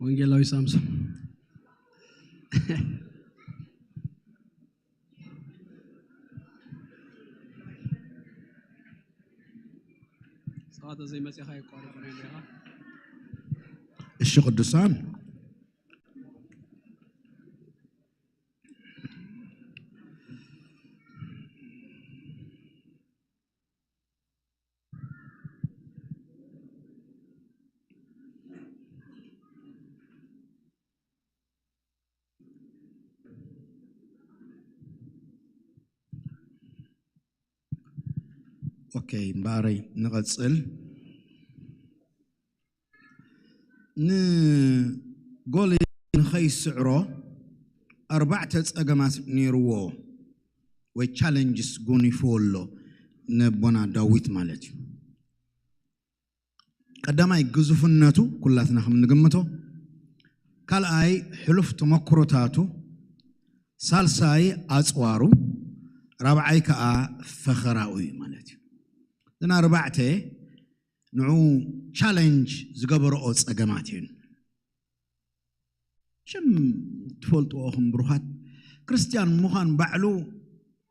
ወንጌላዊ ሳምሶን። ጸዋተ ዘይመጽኻ ይቋረጽ ነው እንዲኻ። እሺ ቅዱሳን፣ ኦኬ፣ እምበኣረይ ንቐጽል። ንጎልያድ ንኸይስዕሮ ኣርባዕተ ጸገማት ነይርዎ፣ ወይ ቻለንጅስ ጎኒፍዎ ኣሎ ነቦና ዳዊት ማለት እዩ። ቀዳማይ ግዙፍነቱ ኩላትና ከም እንግምቶ፣ ካልኣይ ሕሉፍ ተመክሮታቱ፣ ሳልሳይ ኣጽዋሩ፣ ራብዓይ ከኣ ፈኸራኡ እዩ ማለት እዩ። እዘን ኣርባዕተ ንዑ ቻለንጅ ዝገበረኦ ጸገማት እየን። ሽም ትፈልጥዎ ኹም ብሩኻት፣ ክርስትያን ምዃን ባዕሉ፣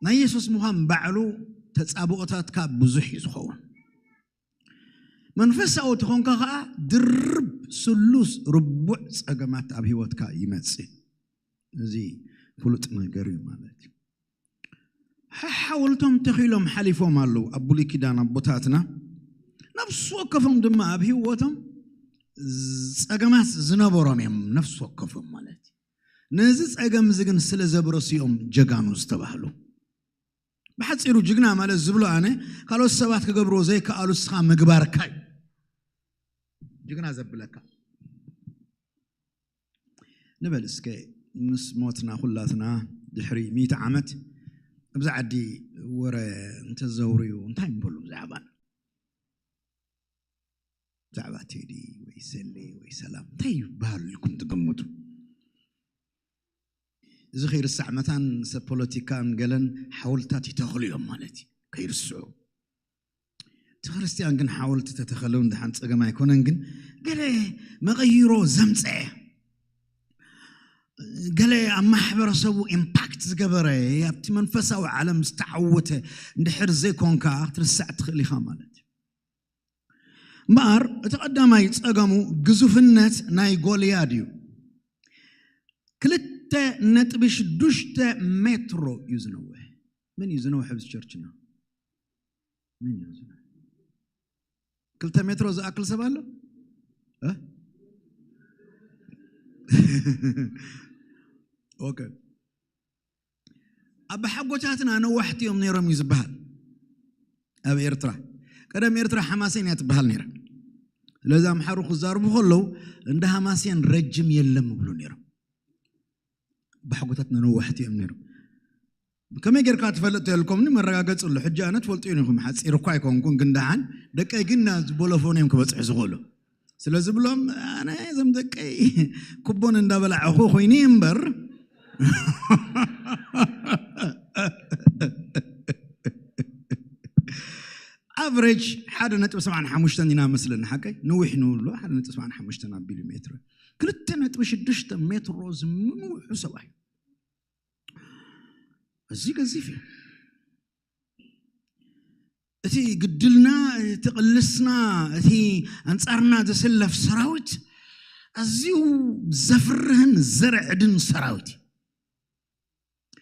ናይ የሱስ ምዃን ባዕሉ ተጻብኦታትካ ብዙሕ እዩ ዝኸውን። መንፈሳዊ ተኾንካ ኸዓ ድርብ ስሉስ ርቡዕ ጸገማት ኣብ ህይወትካ ይመጽእ። እዚ ፍሉጥ ነገር እዩ ማለት እዩ። ሓሓውልቶም ተኺሎም ሓሊፎም ኣለዉ። ኣብ ብሉይ ኪዳን ኣቦታትና ነፍሲ ወከፎም ድማ ኣብ ህይወቶም ጸገማት ዝነበሮም እዮም። ነፍሲ ወከፎም ማለት እዩ። ነዚ ጸገም እዚ ግን ስለ ዘብረሱ እዮም ጀጋኑ ዝተባህሉ። ብሓጺሩ ጅግና ማለት ዝብሎ ኣነ፣ ካልኦት ሰባት ክገብርዎ ዘይከኣሉ እስኻ ምግባርካ እዩ ጅግና ዘብለካ። ንበል እስከ፣ ምስ ሞትና ኩላትና ድሕሪ ሚእቲ ዓመት ኣብዚ ዓዲ ወረ እንተዘውርዩ እንታይ ንበሉ? ብዛዕባና፣ ብዛዕባ ቴዲ ወይ ሰሌ ወይ ሰላም እንታይ ይበሃሉ ኢልኩም ትግምቱ? እዚ ከይርሳዕ መታን ሰብ ፖለቲካን ገለን ሓወልታት ይተኽሉ እዮም ማለት እዩ፣ ከይርስዑ። እቲ ክርስትያን ግን ሓወልቲ ተተኸለ እውን ደሓን ጸገም ኣይኮነን፣ ግን ገለ መቐይሮ ዘምጸአ፣ ገለ ኣብ ማሕበረሰቡ ኢምፓክት ዝገበረ፣ ኣብቲ መንፈሳዊ ዓለም ዝተዓወተ እንድሕር ዘይኮንካ ክትርሳዕ ትኽእል ኢኻ ማለት እዩ። እምበኣር እቲ ቀዳማይ ጸገሙ ግዙፍነት ናይ ጎልያድ እዩ። ክልተ ነጥቢ ሽዱሽተ ሜትሮ እዩ ዝነውሕ። መን እዩ ዝነውሕ ኣብዚ ቸርችና? መን እዩ ዝነውሕ? ክልተ ሜትሮ ዝኣክል ሰብ ኣሎ? እ? ኦኬ። ኣባሓጎታትና ነዋሕቲ እዮም ነይሮም እዩ ዝበሃል ኣብ ኤርትራ። ቀደም ኤርትራ ሓማሴን እያ ትበሃል ነይራ። ስለዚ ኣምሓሩ ክዛርቡ ከለዉ እንደ ሃማሴን ረጅም የለም ይብሉ ነይሮም። ኣባሓጎታትና ነዋሕቲ እዮም ነይሮም። ከመይ ጌርካ ትፈልጥ ተልኮምኒ መረጋገጽ ኣሎ። ሕጂ ኣነ ትፈልጡ ኢኹም፣ ሓጺር እኳ ኣይኮንኩን፣ ግን ደሓን ደቀይ ግን ናብ ዝበሎ ፎን እዮም ክበጽሑ ዝኽእሉ። ስለ ዝብሎም ኣነ እዞም ደቀይ ኩቦን እንዳበላዕኹ ኮይነ እምበር ኣቨሬጅ ሓደ ነጥቢ ሰብዓን ሓሙሽተን ኢና መስለኒ፣ ሓቀይ ንዊሕ ንብሎ ሓደ ነጥቢ ሰብዓን ሓሙሽተን ኣቢሉ ሜትሮ፣ ክልተ ነጥቢ ሽዱሽተ ሜትሮ ዝምንውሑ ሰብኣይ። እዚ ገዚፍ እዩ። እቲ ግድልና፣ እቲ ቅልስና፣ እቲ ኣንጻርና ዝስለፍ ሰራዊት ኣዝዩ ዘፍርህን ዘርዕድን ሰራዊት እዩ።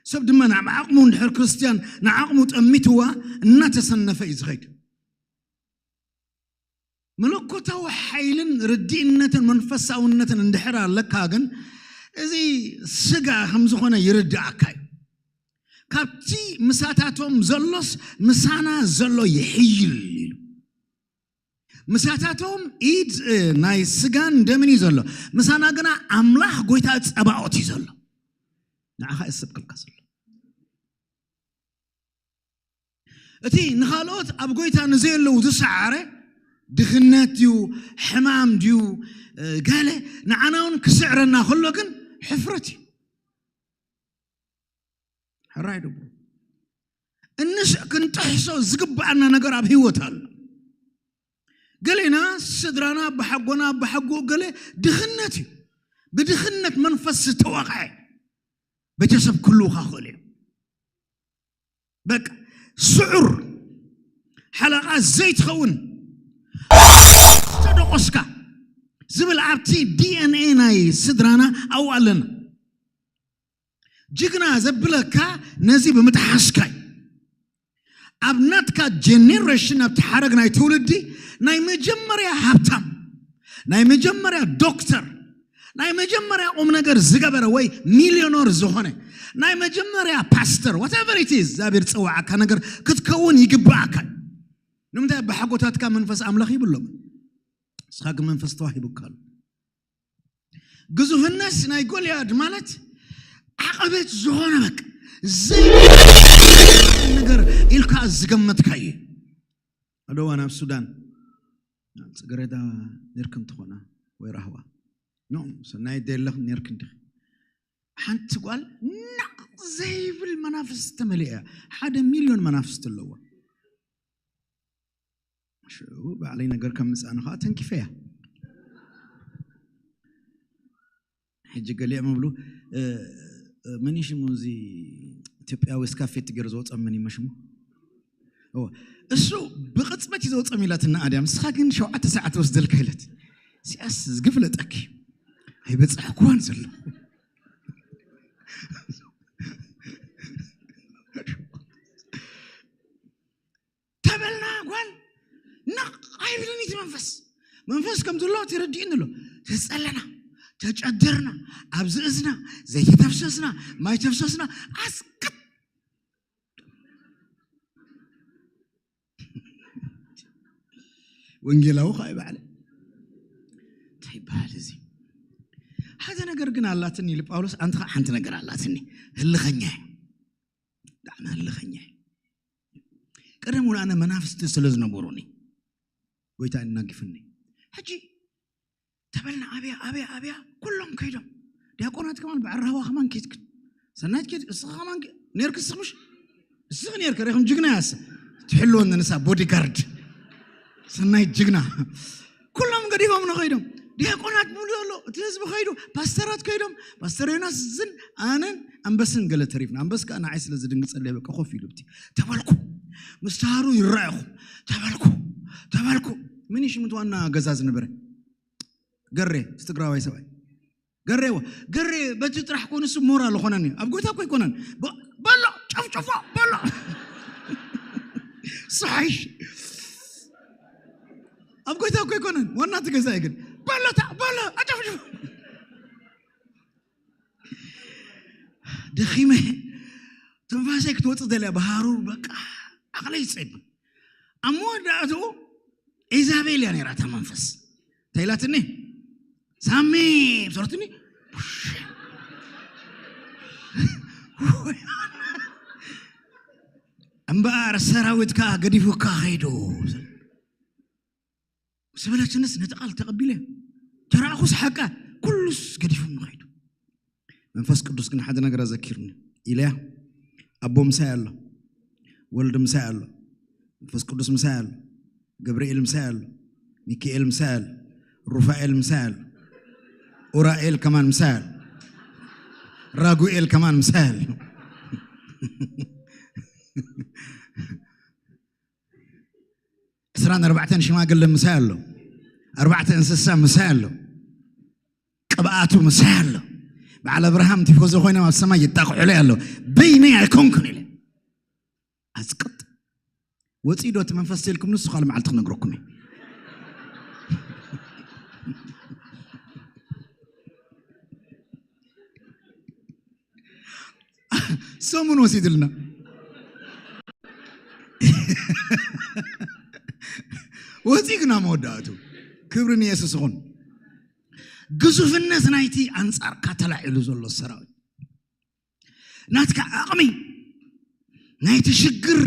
ሰብ ድማ ናብ ዓቕሙ እንድሕር ክርስትያን ንዓቕሙ ጠሚትዋ እናተሰነፈ እዩ ዝኸይድ። መለኮታዊ ሓይልን ርድኢነትን መንፈሳውነትን እንድሕር ኣለካ ግን እዚ ስጋ ከም ዝኾነ ይርድኣካ እዩ። ካብቲ ምሳታቶም ዘሎስ ምሳና ዘሎ ይሕይል ኢሉ። ምሳታቶም ኢድ፣ እ፣ ናይ ስጋን ደምን እዩ ዘሎ፣ ምሳና ግና ኣምላኽ ጎይታ ጸባኦት እዩ ዘሎ። ንዓኻ እሰብክልካ ዘሎ እቲ ንኻልኦት ኣብ ጎይታ ንዘየለዉ ዝሰዓረ ድኽነት ድዩ፣ ሕማም ድዩ፣ እ፣ ገለ ንዓና እውን ክስዕረና ከሎ ግን ሕፍረት እዩ። ሕራይ ደብሩ እንስዕ ክንጥሕሶ ዝግብኣና ነገር ኣብ ህይወት ኣሎ። ገሌና ስድራና ኣባሓጎና ኣባሓጎኡ ገለ ድኽነት እዩ። ብድኽነት መንፈስ ዝተወቕዐ ቤተሰብ ክህልውኻ ክኽእል እዩ። በቃ ስዑር ሓለቓ ዘይትኸውን ዝተደቆስካ ዝብል ኣብቲ ዲ ኤን ኤ ናይ ስድራና ኣብኡ ኣለና። ጅግና ዘብለካ ነዚ ብምጥሓስካ እዩ። ኣብ ናትካ ጀኔሬሽን ኣብቲ ሓረግ ናይ ትውልዲ ናይ መጀመርያ ሃብታም፣ ናይ መጀመርያ ዶክተር፣ ናይ መጀመርያ ቁም ነገር ዝገበረ ወይ ሚልዮነር ዝኾነ ናይ መጀመርያ ፓስተር whatever it is እግዚኣብሔር ዝፀዋዓካ ነገር ክትከውን ይግባኣካ። ንምንታይ ኣቦሓጎታትካ መንፈስ ኣምላኽ ይብሎም? ንስኻ ግን መንፈስ ተዋሂቡካ ኣሎ። ግዙፍነት ናይ ጎልያድ ማለት ዓቐበት ዝኾነ በቃ ዘይ ነገር ኢልካ ዝገመትካ እዩ። ኣደዋ ናብ ሱዳን ናብ ጽገረዳ ነርክን ትኾና ወይ ራህዋ ኖ ሰናይ ደለኽ ነርክን ድኺ ሓንቲ ጓል ናቕ ዘይብል መናፍስቲ ተመሊኣ እያ። ሓደ ሚልዮን መናፍስቲ ኣለዋ። ሽዑ ባዕለይ ነገር ከም ምጻኑ ከዓ ተንኪፈያ። ሕጂ ገሊኦም ይብሉ፣ "እ፣ እ፣ መን እዩ ሽሙ እዚ ኢትዮጵያዊ ስካፌት ገይሩ ዝወጸ መን እዩ ሽሙ?" እዎ፣ "እሱ ብቕጽበት እዩ ዝወጸ" ኢላትና ኣድያ፣ "ንስኻ ግን ሸውዓተ ሰዓት ወስደልካ" ኢለት። "ሲያስ ዝግፍለጠኪ ኣይበጻሕኩዋን ዘሎ" ተበልና ጓል ነቕ ኣይብልን እቲ መንፈስ። መንፈስ ከም ዘሎ ተረዲእኒ ኣሎ። ተጸለና፣ ተጨደርና፣ ኣብዚ እዝና ዘይቲ ተፍሰስና፣ ማይ ተፍሰስና፣ ኣስቅጥ። ወንጌላዊ ኸዓ ይበዓል። እንታይ ይበሃል እዚ? ሓደ ነገር ግን ኣላትኒ ኢሉ ጳውሎስ፣ ኣንቲ ኸዓ ሓንቲ ነገር ኣላትኒ። ህልኸኛ እየ። ብጣዕሚ ህልኸኛ እየ። ቀደም እውን ኣነ መናፍስቲ ስለ ዝነበሩኒ ጎይታ እናጊፍኒ። ሕጂ ተበልና ኣብያ፣ ኣብያ፣ ኣብያ፣ ኩሎም ከይዶም። ዲያቆናት ከማን በዓል ራህዋ ከማን ከይድክን። ሰናይት ከይድ፣ እስኻ ከማን ከ-፣ ነርክ እስኽ ምሽ? እስኽ ነርክ፣ ሪኹም ጅግና ያሰ። ትሕልወኒ ንሳ ቦዲጋርድ። ሰናይት ጅግና። ኩሎም ገዲፎም ንኸይዶም። ዲያቆናት ሙሉ ኣሎ፣ እቲ ህዝቢ ከይዱ፣ ፓስተራት ከይዶም፣ ፓስተር ዮናስ ዝን ኣነን ኣንበስን ገለ ተሪፍና። ኣንበስ ከኣ ንዓይ ስለ ዝድንግጸለይ በቃ ኮፍ ኢሉ ብቲ። ተበልኩ። ምስ ተሃሩ ይረኣኹ። ተበልኩ። ተበልኩ። ምን ሽምት ዋና ገዛ ዝነበረ? ገሬ፣ እቲ ትግራዋይ ሰብኣይ። ገሬ ወ-፣ ገሬ በቲ ጥራሕ ኮኑ እሱ ሞራል ኾነኒ። ኣብ ጎይታ እኮ ኣይኮነን። በ-፣ በሎ፣ ጨፍጭፎ፣ በሎ። ሰሓይሽ። ኣብ ጎይታ እኮ ኣይኮነን። ዋና እቲ ገዛ እዩ ግን። በሎ፣ ታ-፣ በሎ፣ ኣጨፍጭፎ። ደኺመ። ትንፋሰይ ክትወጽእ ደልያ፣ ብሃሩር በቃ ዓቕለይ ይጸግም። ኣብ መወዳእትኡ ኢዛቤል እያ ነይራ እታ መንፈስ። እንታይ ኢላትኒ? ሳሚ፣ ብሰረትኒ፣ እምበኣር ሰራዊት ከኣ ገዲፉካ ኸይዱ። ምስ በለትንስ ነቲ ቃል ተቐቢለ ተራእኹስ ሓቃ ኩሉስ ገዲፉ ንኸይዱ። መንፈስ ቅዱስ ግን ሓደ ነገር ኣዘኪርኒ። ኢለያ፣ ኣቦ ምሳይ ኣሎ፣ ወልድ ምሳይ ኣሎ፣ መንፈስ ቅዱስ ምሳይ ኣሎ፣ ገብርኤል ምሳይ ኣሎ፣ ሚካኤል ምሳይ ኣሎ፣ ሩፋኤል ምሳይ ኣሎ፣ ኡራኤል ከማን ምሳይ ኣሎ፣ ራጉኤል ከማን ምሳይ ኣሎ። ዕስራን ኣርባዕተን ሽማግለ ምሳይ ኣሎ፣ ኣርባዕተ እንስሳ ምሳይ ኣሎ፣ ቅብኣቱ ምሳይ ኣሎ። በዓል ኣብርሃም ቲፎዞ ኮይኖም ኣብ ሰማይ ይጣቕዑለይ ኣሎ። በይነይ ኣይኮንኩን ኢለ። ኣጽቅጥ። ወጺእ ዶ እቲ መንፈስ ኢልኩም ንሱ ካልእ መዓልቲ ክነግረኩም እየ። ሰሙን ወሲድልና። ወጺእ ግና መወዳእቱ። ክብሪ ንየሱስ ይኹን። ግዙፍነት ናይቲ ኣንጻርካ ተላዒሉ ዘሎ ሰራዊት። ናትካ ዓቕሚ ናይቲ ሽግር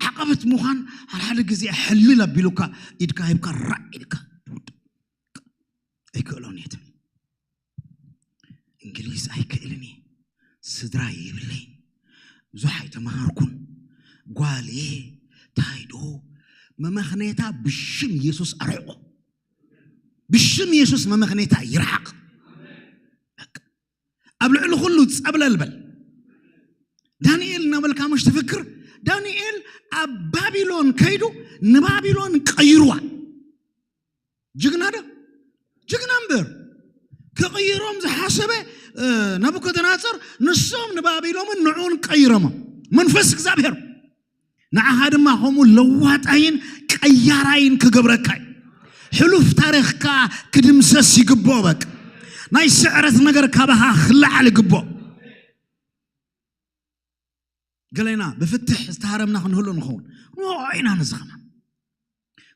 ዓቐበት ምዃን ሓደ ሓደ ግዜ ሕልል ኣቢሉካ ኢድካ ሂብካ ራዕ ኢልካ ኣይክእሎን እየ ትብል። እንግሊዝ ኣይክእልን እየ፣ ስድራ የብለይ፣ ብዙሕ ኣይተማሃርኩን፣ ጓል እየ፣ ታይዶ መመኽነታ ብሽም ኢየሱስ ኣርሕቆ። ብሽም ኢየሱስ መመኽነታ ይርሓቕ። ኣብ ልዕሊ ኩሉ ጸብለል በል። ዳንኤል እናበልካ መሽ ትፍክር? ዳንኤል ኣብ ባቢሎን ከይዱ ንባቢሎን ቀይርዋ። ጅግና ዶ? ጅግና እምበር። ክቕይሮም ዝሓሰበ ናቡከደናፆር ንሶም ንባቢሎምን ንዑን ቀይሮሞ። መንፈስ እግዚኣብሔር ንዓኻ ድማ ከምኡ ለዋጣይን ቀያራይን ክገብረካ እዩ። ሕሉፍ ታሪኽካ ክድምሰስ ይግብኦ። በቃ ናይ ስዕረት ነገር ካባኻ ክለዓል ይግብኦ። ገሌና ብፍትሕ ዝተሃረምና ክንህሉ ንኸውን ንኦ ኢና ንዝኸና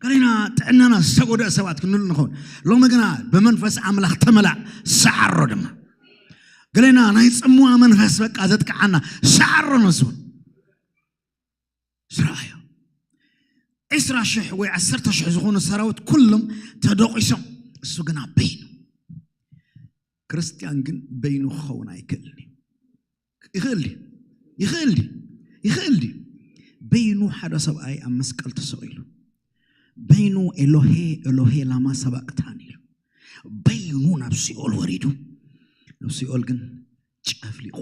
ገሌና ጥዕናና ዝተጎደአ ሰባት ክንህሉ ንኸውን። ሎሚ ግና ብመንፈስ ኣምላኽ ተመላእ። ሰዓሮ ድማ ገሌና ናይ ጽምዋ መንፈስ በቃ ዘጥቅዓና ሰዓሮ ነስውን ስራዮ ዕስራ ሽሕ ወይ ዓሰርተ ሽሕ ዝኾኑ ሰራዊት ኩሎም ተደቂሶም፣ እሱ ግና በይኑ። ክርስቲያን ግን በይኑ ክኸውን ኣይክእልን እዩ። ይኽእል ድዩ? ይኽእል ድዩ? ይኽእል ድዩ? በይኑ ሓደ ሰብኣይ ኣብ መስቀል ተሰቒሉ በይኑ ኤሎሄ ኤሎሄ ላማ ሰባቅታን ኢሉ በይኑ ናብ ሲኦል ወሪዱ፣ ናብ ሲኦል ግን ጨፍሊቑ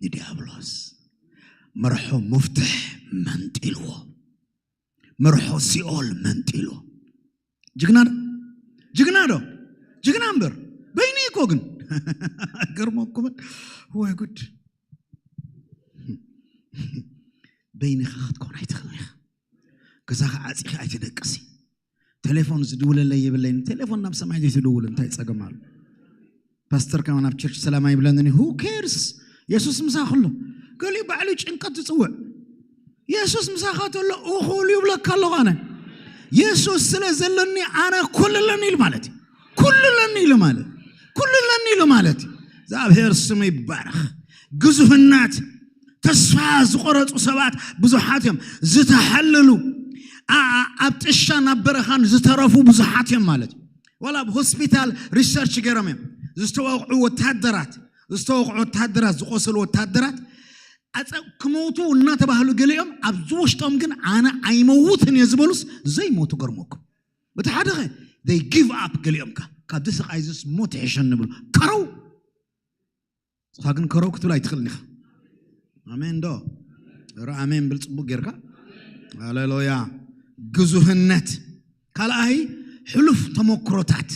ንዲያብሎስ መርሖ ሙፍትሕ መንጢልዎ፣ መርሖ ሲኦል መንጢልዎ። ጅግና ዶ? ጅግና ዶ? ጅግና እምበር በይኑ እኮ ግን ገርመኩም። ወይ ጉድ! በይንኻ ክትኮን ኣይትኽእልን ኢኻ። ገዛኻ ዓፂኻ ኣይትደቅሲ። ቴሌፎን ዝድውለለይ የብለይን። ቴሌፎን ናብ ሰማይ ዘይትድውል እንታይ ጸገም ኣሎ? ፓስተር ከማን ኣብ ቸርች ሰላም ኣይብለንን እዩ። Who cares? የሱስ ምሳኻ ኣሎ። ገሊኡ ባዕሉ ጭንቀት ዝጽውዕ የሱስ ምሳኻ ተሎ እኹል ይብለካ ኣለኹ ኣነ። የሱስ ስለ ዘለኒ ኣነ ኩሉ ኣለኒ ኢሉ ማለት እዩ። ኩሉ ኣለኒ ኢሉ ማለት ኩሉ ኣለኒ ኢሉ ማለት እዩ። እግዚኣብሔር ስሙ ይባረኽ። ግዙፍነት ተስፋ ዝቆረጹ ሰባት ብዙሓት እዮም። ዝተሓለሉ ኣ- ኣ- ኣብ ጥሻን ኣብ በረኻን ዝተረፉ ብዙሓት እዮም ማለት እዩ። ዋላ ኣብ ሆስፒታል ሪሰርች ገይሮም እዮም ዝተወቕዑ ወታደራት ዝተወቕዑ ወታደራት ዝቆሰሉ ወታደራት ኣፀ ክመውቱ እናተባህሉ ገሊኦም ኣብዚ ውሽጦም ግን ኣነ ኣይመውትን እየ ዝበሉስ ዘይሞቱ ገርመኩም። በቲ ሓደ ኸ they give up ገሊኦም ካ ካብዚ ስቃይ ዝስ ሞት ይሕሸኒ ብሉ ከረው ንስኻ ግን ከረው ክትብል ኣይትኽእልን ኢኻ። ኣሜን ዶ? ረ ኣሜን ብል ጽቡቅ ጌርካ። ሃሌሉያ። ግዙፍነት ካልኣይ ሕሉፍ ተመክሮታት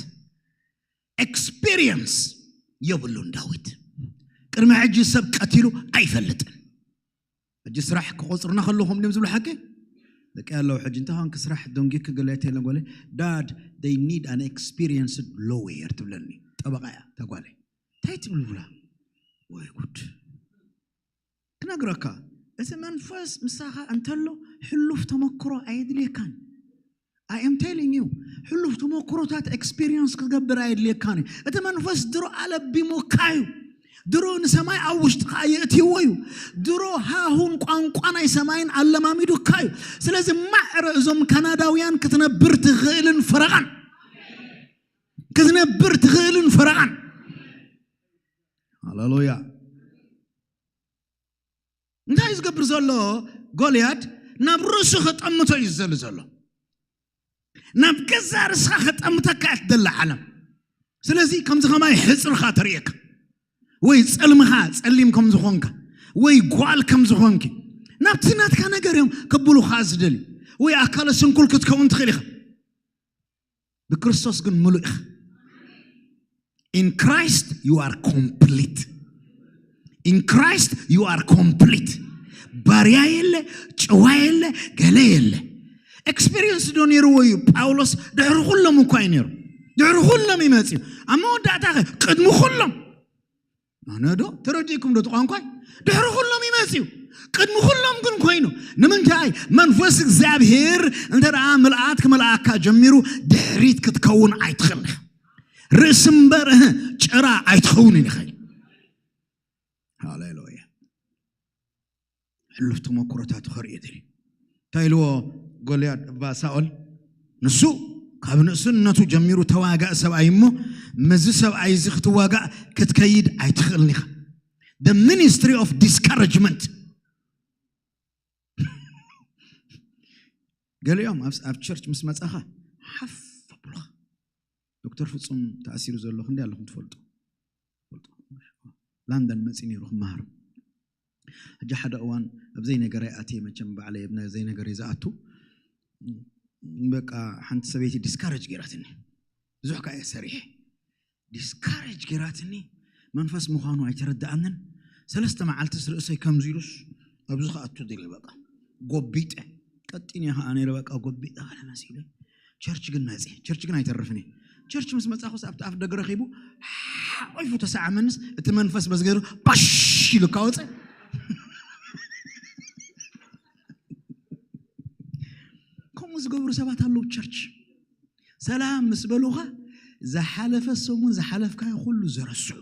ኤክስፒሪየንስ የብሉን ዳዊት። ቅድሚ ሕጂ ሰብ ቀቲሉ ኣይፈልጥን። ሕጂ ስራሕ ክቆፅርና ከለኹም ድም ዝብሉ ሓቂ ደቂ ኣለዉ። ሕጂ እንተኾን ክስራሕ ደንጊ ክግለተ የለን ጓለ dad they need an experienced lawyer ትብለኒ ጠበቃ እያ ተጓለ እንታይ ትብል ብላ ወይ ጉድ ክነግረካ እቲ መንፈስ ምሳኻ እንተሎ ሕሉፍ ተመክሮ ኣየድልየካን። I am telling you ሕሉፍ ተመክሮታት ኤክስፒሪየንስ ክትገብር ኣየድልየካን እዩ። እቲ መንፈስ ድሮ ኣለቢሞካ እዩ። ድሮ ንሰማይ ኣብ ውሽጥኻ የእትይዎ እዩ። ድሮ ሃሁን ቋንቋ ናይ ሰማይን ኣለማሚዱካ እዩ። ስለዚ ማዕረ እዞም ካናዳውያን ክትነብር ትኽእልን ፈረቓን ክትነብር ትኽእልን ፈረቓን ሃሌሉያ። እንታይ እዩ ዝገብር ዘሎ? ጎልያድ ናብ ርእሱ ከጠምቶ እዩ ዝዘሊ ዘሎ። ናብ ገዛ ርስኻ ከጠምተካ እያ ትደሊ ዓለም። ስለዚ ከምዚ ከማይ ሕፅርኻ ተርእየካ ወይ ፀልምኻ ፀሊም ከም ዝኾንካ ወይ ጓል ከም ዝኾንኪ ናብቲ ናትካ ነገር እዮም ከብሉኻ ዝደልዩ ወይ ኣካለ ስንኩል ክትከውን ትኽእል ኢኻ። ብክርስቶስ ግን ምሉእ ኢኻ። In Christ you are complete. In Christ you are complete. ባርያ የለ፣ ጨዋ የለ፣ ገለ የለ። ኤክስፒሪየንስ ዶ ነይርዎ እዩ ጳውሎስ? ድሕሪ ኩሎም እኳ እዩ ነይሩ። ድሕሪ ኩሎም ይመፅእ እዩ። ኣብ መወዳእታ ኸ ቅድሚ ኩሎም ኣነ ዶ ተረዲእኩም ዶ እቲ ቋንቋይ? ድሕሪ ኩሎም ይመፅእ እዩ። ቅድሚ ኩሎም ግን ኮይኑ ንምንታይ? መንፈስ እግዚኣብሔር እንተ ደኣ ምልኣት ክመልኣካ ጀሚሩ ድሕሪት ክትከውን ኣይትኽእል። ርእሲ እምበር እህ ጭራ ኣይትኸውንን ኢኻ። ሃሌሉያ። ሕሉፍ ተመክሮታቱ ከርእዮ ደልዩ እንታይ ኢልዎ ጎልያድ እባ ሳኦል ንሱ ካብ ንእስነቱ ጀሚሩ ተዋጋእ ሰብኣይ እሞ ምዚ ሰብኣይ እዚ ክትዋጋእ ክትከይድ ኣይትኽእልን ኢኻ። The ministry of discouragement ገሊኦም ኣብ ቸርች ምስ መጻኻ ሓፍ ኣብሉኻ ዶክተር ፍጹም ተኣሲሩ ዘሎ ክንደይ ኣለኹም ትፈልጡ ትፈልጡ ላንደን መፂ ነይሩ ክመሃር። ሕጂ ሓደ እዋን ኣብ ዘይነገረይ ኣትየ፣ መቸም ባዕለይ ኣብ ዘይነገረይ ዝኣቱ፣ በቃ ሓንቲ ሰበይቲ ዲስካረጅ ገይራትኒ። ብዙሕ ከዓ እየ ሰሪሐ። ዲስካረጅ ገይራትኒ፣ መንፈስ ምዃኑ ኣይተረድኣንን። ሰለስተ መዓልትስ ርእሰይ ከምዚ ኢሉስ ኣብዚ ክኣቱ ደልየ፣ በቃ ጎቢጠ። ቀጢን እየ ከዓ ነይረ፣ በቃ ጎቢጠ ከለ መሲለ። ቸርች ግን መፅየ። ቸርች ግን ኣይተርፍን እየ። ቸርች ምስ መፃኹስ ኣብቲ ኣፍ ደገ ረኺቡ ሓቂፉ ተሰዓመንስ፣ እቲ መንፈስ በዚ ገይሩ ባሽ ኢሉ ካወፀ። ከምኡ ዝገብሩ ሰባት ኣለዉ። ቸርች ሰላም ምስ በሉኻ፣ ዝሓለፈ ሰሙን ዝሓለፍካዮ ኩሉ ዘረስዑ።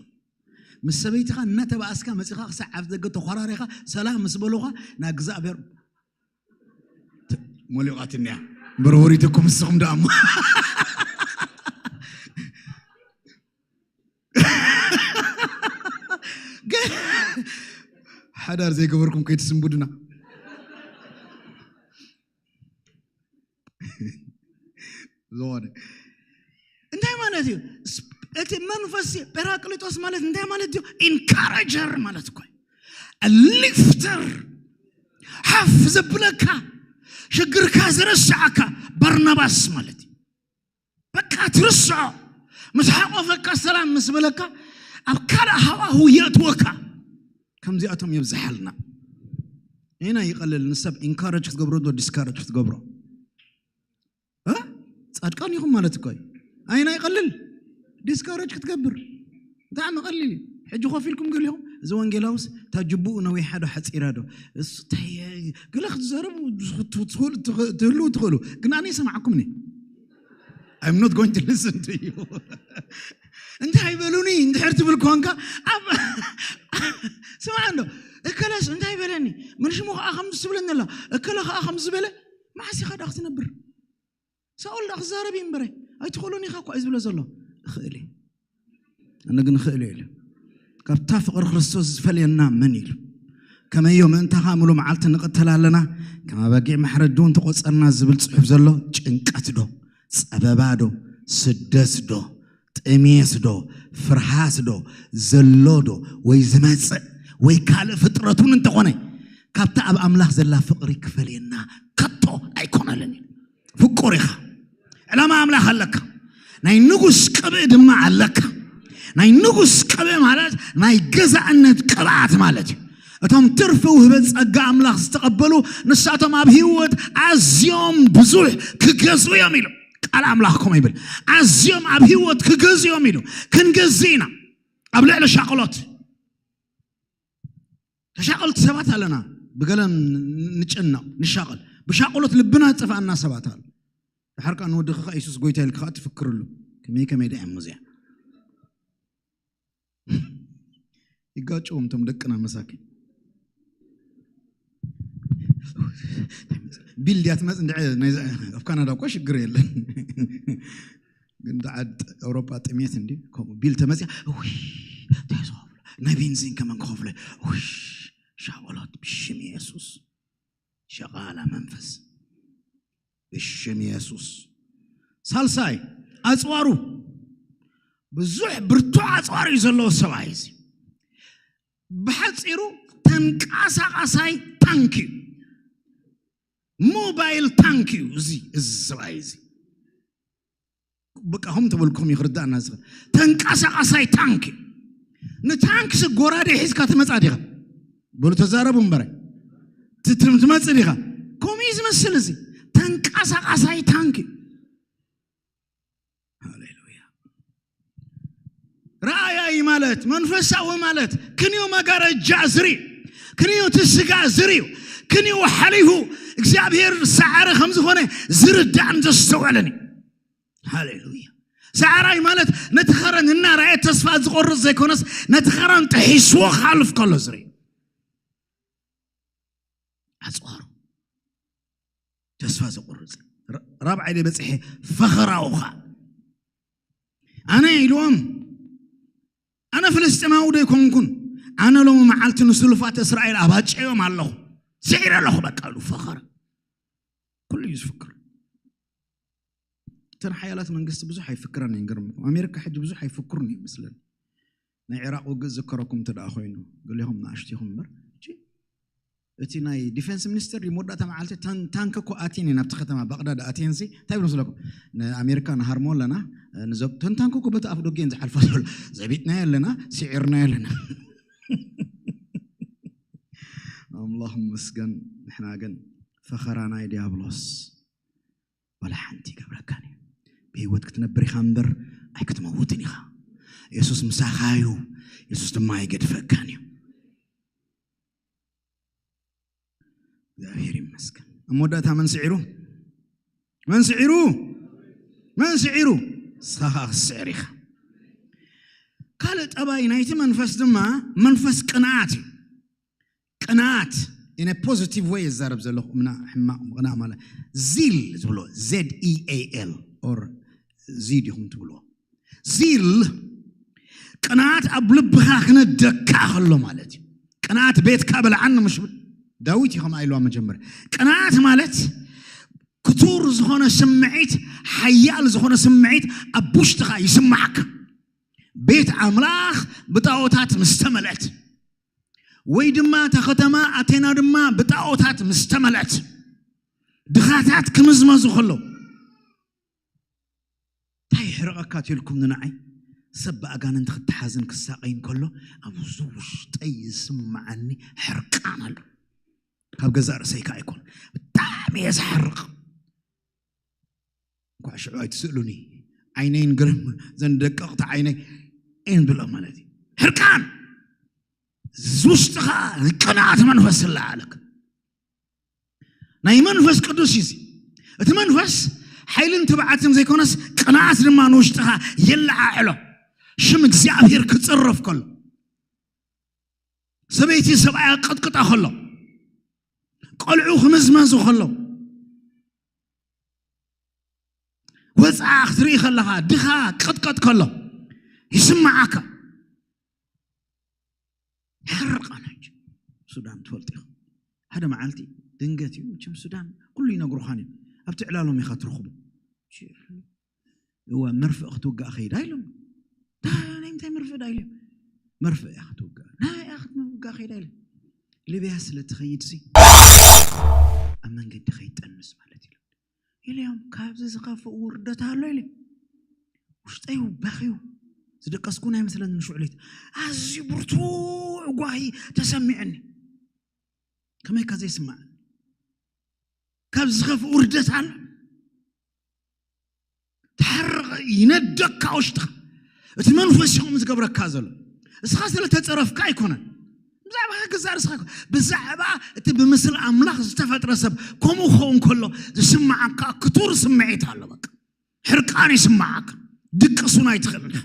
ምስ ሰበይትኻ እናተባኣስካ መፂኻ ክሳዕ ኣብ ደገ ተኾራሪኻ ሰላም ምስ በሉኻ፣ ንእግዚኣብሔር ሞሊቋትንያ። ብርቡሪትኩም ንስኹም ደኣ እሞ። ገ-፣ ሓዳር ዘይገበርኩም ከይትስንቡድና። ዝኾነ እንታይ ማለት እዩ? ስፕ-፣ እቲ መንፈስ ጴራቅሊጦስ ማለት እንታይ ማለት እዩ? ኢንካረጀር ማለት እኮ እዩ። ሊፍተር፣ ሓፍ ዘብለካ፣ ሽግርካ ዘረስዓካ ባርናባስ ማለት እዩ። በቃ ትርስዖ። ምስ ሓቆፈካ፣ ሰላም ምስ በለካ፣ ኣብ ካልእ ሃዋሁ የእትወካ። ከምዚኣቶም የብዝሓልና። ይና ይቐልል ንሰብ ኢንካረጅ ክትገብሮ ዶ ዲስካረጅ ክትገብሮ? እ? ጻድቃን ኢኹም ማለት እኮ እዩ። ኣይና ይቐልል ዲስካረጅ ክትገብር። ብጣዕሚ ቀሊል እዩ። ሕጂ ኮፍ ኢልኩም ገሊኹም፣ እዚ ወንጌላውስ እታ ጅቡኡ ነዊሓ ዶ ሓጺራ ዶ? እሱ እንታይ ገለ ክትዛረቡ ትኽእሉ፣ ትኽእሉ፣ ትህልዉ ትኽእሉ። ግን ኣነ ይሰማዕኩም እኔ። I'm not going to listen to you። እንታይ በሉኒ እንድሕር ትብል ኮንካ፣ ኣብ-፣ ስማዕ እንዶ፣ እከለስ እንታይ በለኒ? ምን ሽሙ ከኣ ከምዚ ትብለኒ ኣላ? እከለ ከኣ ከምዚ በለ? መዓስ ኢኻ ደኣ ክትነብር? ሳኦል ደኣ ክዛረብ እዩ እምበረ፣ ኣይትኽእሉን ኢኻ እኳ እዩ ዝብሎ ዘሎ። እኽእል እየ። ኣነ ግን እኽእል እየ ኢሉ። ካብታ ፍቕሪ ክርስቶስ ዝፈልየና መን ኢሉ? ከመዮ ምእንታኻ ምሉ መዓልቲ ንቕተል ኣለና፣ ከም ኣባጊዕ ማሕረዲ እውን ተቖጸርና ዝብል ጽሑፍ ዘሎ ጭንቀት ዶ? ጸበባ ዶ? ስደት ዶ? ጥሜት ዶ? ፍርሃት ዶ? ዘሎ ዶ? ወይ ዝመጽእ? ወይ ካልእ ፍጥረት እውን እንተኾነ፣ ካብታ ኣብ ኣምላኽ ዘላ ፍቕሪ ክፈልየና ከቶ ኣይኮነልን እዩ። ፍቁር ኢኻ። ዕላማ ኣምላኽ ኣለካ። ናይ ንጉስ ቅብእ ድማ ኣለካ። ናይ ንጉስ ቅብእ ማለት ናይ ገዛእነት ቅብኣት ማለት እዩ። እቶም ትርፊ ውህበት ጸጋ ኣምላኽ ዝተቐበሉ ንሳቶም ኣብ ህይወት ኣዝዮም ብዙሕ ክገዝኡ እዮም ኢሉ ቃል ኣምላኽ። ከምኡ ይብል፣ ኣዝዮም ኣብ ህይወት ክገዝኡ እዮም ኢሉ። ክንገዝእ ኢና ኣብ ልዕሊ ሻቕሎት። ተሻቐልቲ ሰባት ኣለና። ብገለ ን-፣ ንጨነቕ፣ ንሻቐል። ብሻቕሎት ልብና ዝጠፍኣና ሰባት ኣሎ። ድሓር ከኣ ንወድኺ ከኣ የሱስ ጎይታ ኢልካ ከኣ ትፍክርሉ። ከመይ ከመይ ደኣ እሞ እዚኣ። ይጋጭዎም እቶም ደቅና መሳኪን። ቢል ድያ ትመጽእ እንድዒ ናይዛ፣ ኣብ ካናዳ እኮ ሽግር የለን። ግን ደዓ ኣውሮጳ ጥሜት እንዲ ከምኡ ቢል ተመጽያ፣ ውይ፣ እንታይ ዝኸፍሎ? ናይ ቤንዚን ከመን ክኸፍሎ? ውይ፣ ሻቕሎት ብሽም የሱስ። ሸቓላ መንፈስ ብሽም የሱስ። ሳልሳይ፣ ኣጽዋሩ። ብዙሕ ብርቱዕ ኣጽዋር እዩ ዘለዎ ሰብኣይ እዚ። ብሓጺሩ ተንቀሳቓሳይ ታንክ እዩ። ሞባይል ታንክ እዩ እዚ፣ እዚ ሰብኣይ እዚ። በቃ ከም ተበልኩም እዩ ክርዳእና ዝኽእል። ተንቀሳቓሳይ ታንክ እዩ። ንታንክስ ጎራዴ ሒዝካ ትመጻ ዲኻ? በሉ ተዛረቡ እምበረ። ት-፣ ት-፣ ትመጽእ ዲኻ? ከምኡ እዩ ዝመስል እዚ። ተንቀሳቓሳይ ታንክ እዩ። ሃሌሉያ። ረኣያይ ማለት፣ መንፈሳዊ ማለት ክንዩ መጋረጃ ዝርኢ፣ ክንዩ እቲ ስጋ ዝርእዩ፣ ክንዩ ሓሊፉ እግዚኣብሔር ሰዓሪ ከም ዝኾነ ዝርዳእን ዘስተውዕልን እዩ። ሃሌሉያ። ሰዓራይ ማለት ነቲ ኸረን እናረኣየ ተስፋ ዝቆርጽ ዘይኮነስ፣ ነቲ ኸረን ጥሒስዎ ክሓልፍ ከሎ ዝርኢ። ኣጽዋሩ ተስፋ ዘቑርጽ። ራ-፣ ራብዓይ ደይ በጽሐ ፈኸራኡ ኸኣ። ኣነ ኢልዎም፣ ኣነ ፍልስጤማዊ ዶ ኣይኮንኩን? ኣነ ሎሚ መዓልቲ ንስሉፋት እስራኤል ኣባጨዮም ኣለኹ። ስዒረ ኣለኹ በቃ ኢሉ ፈኸረ። ኩሉ እዩ ዝፍክር። እተን ሓያላት መንግስቲ ብዙሕ ኣይፍክራን እየን። ገርምኩም፣ ኣሜሪካ ሕጂ ብዙሕ ኣይፍክሩን እዩ ይመስለኒ። ናይ ኢራቕ ውግእ ዝከረኩም እንተ ደኣ ኮይኑ፣ ገሊኹም ንኣሽቱ ኢኹም እምበር፣ እቺ እቲ ናይ ዲፌንስ ሚኒስተር ድዩ መወዳእታ መዓልቲ፣ "ተን ታንክ እኮ ኣትየን እየን ኣብቲ ከተማ ባቕዳድ ኣትየን ሲ እንታይ ይብሉ ስለኩም? ንኣሜሪካ ንሃርሞ ኣለና፣ ንዘብ-፣ ተን ታንክ እኮ በቲ ኣፍ ደገ እየን ዝሓልፋ ዘሎ። ዘቢጥናዮ ኣለና፣ ስዒርናዮ ኣለና." ኣምላኽ ይመስገን። ንሕና ግን ፈኸራ ናይ ዲያብሎስ ዋላ ሓንቲ ይገብረካን እዩ። ብህይወት ክትነብር ኢኻ እምበር ኣይክትመውትን ኢኻ። የሱስ ምሳኻ እዩ። የሱስ ድማ ኣይገድፈካን እዩ። እግዚኣብሔር ይመስገን። ኣብ መወዳእታ መን ስዒሩ? መን ስዒሩ? መን ስዒሩ? ንስኻ ኸዓ ክትስዕር ኢኻ። ካልእ ጠባይ ናይቲ መንፈስ ድማ መንፈስ ቅንኣት እዩ። ቅንኣት in a positive way ይዛረብ ዘለኹ፣ ምና-፣ ሕማቕ ምቕናእ ማለት ዚል ዝብሎ፣ Z E A L or ዚድ ኢኹም ትብልዎ። ዚል ቅንኣት ኣብ ልብኻ ክነደካ ከሎ ማለት እዩ። ቅንኣት ቤትካ በልዓኒ ምሽ ብል-፣ ዳዊት እዩ ከምኣ ኢልዋ መጀመርያ። ቅንኣት ማለት ክቱር ዝኾነ ስምዒት፣ ሓያል ዝኾነ ስምዒት ኣብ ውሽጥኻ ይስማዓካ። ቤት ኣምላኽ ብጣዖታት ምስ ተመልአት፣ ወይ ድማ እታ ከተማ ኣቴና ድማ ብጣዖታት ምስ ተመልአት፣ ድኻታት ክምዝመዙ ከለዉ፣ እንታይ ይሕርቐካ ትልኩም ንንዓይ? ሰብ ብኣጋንንቲ ክተሓዝን ክሳቐይን ከሎ፣ ኣብዚ ውሽጠይ ዝስምዓኒ ሕርቃን ኣሎ። ካብ ገዛእ ርእሰይ ከኣ ኣይኮን፣ ብጣዕሚ እየ ዝሓርቕ። እንኳዕ ሽዑ ኣይትስእሉኒ፣ ዓይነይን ግርም ዘን ደቀቕቲ ዓይነይ እየን ብሎ ማለት እዩ። ሕርቃን፣ እዚ ውሽጥኻ ቅንኣት መንፈስ ዝለዓለካ። ናይ መንፈስ ቅዱስ እዩ እዚ። እቲ መንፈስ ሓይልን ትብዓትን ዘይኮነስ፣ ቅንኣት ድማ ንውሽጥኻ የለዓዕሎ። ሽም እግዚኣብሔር ክጽረፍ ከሎ፣ ሰበይቲ ሰብኣያ ቅጥቅጣ ከሎ፣ ቆልዑ ክምዝመዙ ከሎ፣ ወፃ ክትርኢ ከለኻ፣ ድኻ ቅጥቀጥ ከሎ ይስምዓካ። ይሓርቕ። ኣነ ሕጂ ሱዳን ትፈልጡ ኢኹም። ሓደ መዓልቲ ድንገት እዩ፣ መቸም ሱዳን ኩሉ ይነግሩኻን እዩ። ኣብቲ ዕላሎም ኢኻ ትረኽቦ። እዋ፣ መርፍእ ክትውጋእ ከይዳ ኢሎም። ዳ-፣ ናይ ምንታይ መርፍእ ዳ ኢሎም? መርፍእ እያ ክትውጋእ። ናይ እያ ክትውጋእ ከይዳ ኢሎም። ሊብያ ስለ ትኸይድ ሲ፣ ኣብ መንገዲ ከይትጠንስ ማለት ኢሎም። ኢሎም፣ ካብዚ ዝኸፍእ ውርደት ኣሎ ኢሎም። ውሽጠይ በኽዩ። ዝደቀስኩ ናይ መስለኒ ንሽዑ ለይቲ። ኣዝዩ ብርቱዕ ጓሂ ተሰሚዑኒ። ከመይ ከ ዘይስማዕ? ካብ ዝኸፍእ ውርደት ኣሎ። ተሓርቕ፣ ይነደካ ውሽጥኻ። እቲ መንፈስ እዩ ከምኡ ዝገብረካ ዘሎ። እስኻ ስለ ተጸረፍካ ኣይኮነን። ብዛዕባ ገዛእ ርእስኻ ኣይኮ-፣ ብዛዕባ እቲ ብምስሊ ኣምላኽ ዝተፈጥረ ሰብ ከምኡ ክኸውን ከሎ ዝስምዓካ ክቱር ስምዒት ኣሎ። በቃ ሕርቃን ይስምዓካ። ድቅስ እውን ኣይትኽእልን ኢኻ።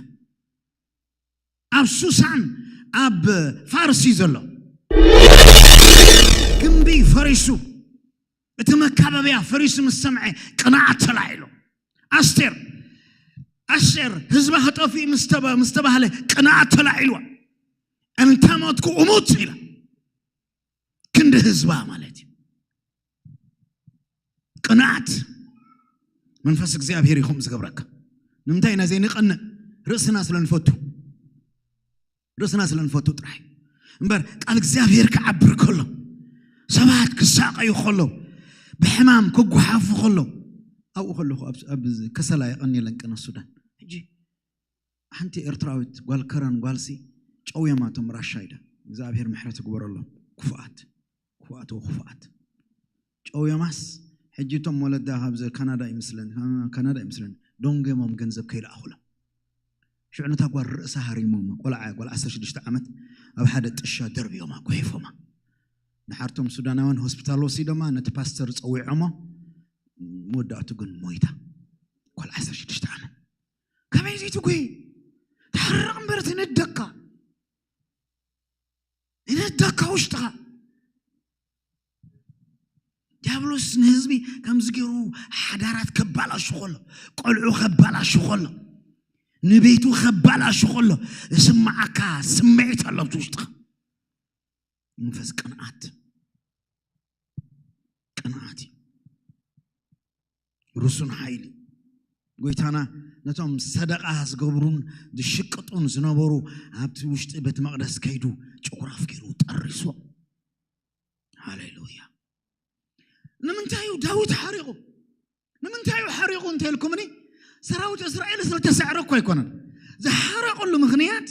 ኣብ ሱሳን ኣብ ፋርስ እዩ ዘሎ። ግምቢ ፈሪሱ፣ እቲ መካበብያ ፈሪሱ ምስ ሰምዐ ቅንኣት ተላዒሉ። ኣስቴር፣ ኣስቴር ህዝባ ክጠፍእ ምስ ተባ-፣ ምስ ተባህለ ቅንኣት ተላዒልዋ። እንተ ሞትኩ እሙት ኢላ። ክንዲ ህዝባ ማለት እዩ። ቅንኣት መንፈስ እግዚኣብሔር እዩ ከምኡ ዝገብረካ። ንምንታይ ኢና ዘይንቐንእ? ርእስና ስለ ንፈቱ፣ ርእስና ስለ ንፈቱ ጥራሕ እዩ። እምበር ቃል እግዚኣብሔር ክዓብር ከሎ፣ ሰባት ክሳቐዩ ከሎ፣ ብሕማም ክጓሓፉ ከሎ፣ ኣብኡ ከለኹ ኣብ፣ ኣብ ከሰላ የቐንየለን ቅነ ሱዳን። ሕጂ ሓንቲ ኤርትራዊት ጓል ከረን ጓልሲ ጨውየማ እቶም ራሻይዳ። እግዚኣብሔር ምሕረት ይግበረሎም። ክፉኣት፣ ክፉኣት ወክፉኣት። ጨውየማስ ሕጂ እቶም ወለዳ ካብዚ ካናዳ ይመስለኒ፣ ካናዳ ይመስለኒ፣ ደንጎሞም ገንዘብ ከይለኣኹሎም። ሽዑ ነታ ጓል ርእሳ ሃሪሞማ፣ ቆልዓ፣ ጓል ዓሰርተ ሽዱሽተ ዓመት ኣብ ሓደ ጥሻ ደርብዮማ፣ ጉሒፎማ። ንሓርቶም ሱዳናውያን ሆስፒታል ወሲዶማ፣ ነቲ ፓስተር ጸዊዖሞ፣ መወዳእቱ ግን ሞይታ። ጓል ዓሰርተ ሽዱሽተ ዓመት። ከመይ ዘይትጉሂ? ተሓርቕ እምበር ትነደካ። ይነደካ ውሽጥኻ። ዲያብሎስ ንህዝቢ ከምዚ ገይሩ ሓዳራት ከባላሹ ከሎ፣ ቆልዑ ከባላሹ ከሎ፣ ንቤቱ ከባላሹ ከሎ፣ ዝስምዓካ ስምዒት ኣሎ ኣብቲ ውሽጥኻ። መንፈስ ቅንኣት። ቅንኣት እዩ። ርሱን ሓይሊ። ጎይታና ነቶም ሰደቓ ዝገብሩን ዝሽቅጡን ዝነበሩ ኣብቲ ውሽጢ ቤት መቕደስ ከይዱ ጭጉራፍ ገይሩ ጠሪሶም። ሃሌሉያ። ንምንታይ እዩ ዳዊት ሓሪቑ? ንምንታይ እዩ ሓሪቑ እንተልኩምኒ፣ ሰራዊት እስራኤል ስለተሰዕረ እኮ ኣይኮነን። ዝሓረቐሉ ምኽንያት፣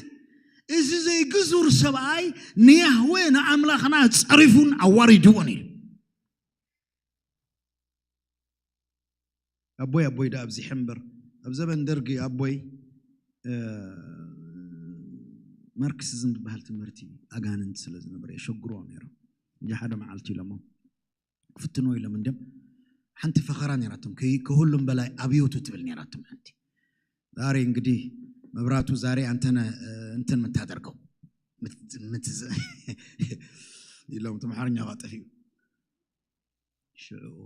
እዚ ዘይግዙር ሰብኣይ ንያህዌ ንኣምላኽና ጸሪፉን ኣዋሪድዎን እዩ። ኣቦይ ኣቦይ ዳ ኣብዚሐ እምበር፣ ኣብ ዘበን ደርጊ ኣቦይ ማርክሲዝም ዝበሃል ትምህርቲ ኣጋንንት ስለ ዝነበረ የሸግርዎ ነይሮም። እንጂ ሓደ መዓልቲ ኢሎሞ ክፍትኖ ኢሎም እንዲም ሓንቲ ፈኸራ ነይራቶም። ከሁሉም በላይ ኣብዮቱ ትብል ነይራቶም ሓንቲ። ዛሬ እንግዲህ መብራቱ ዛሬ አንተነ እንትን የምታደርገው ኢሎም ትምሓርኛ ቃጠፊ ሽዑ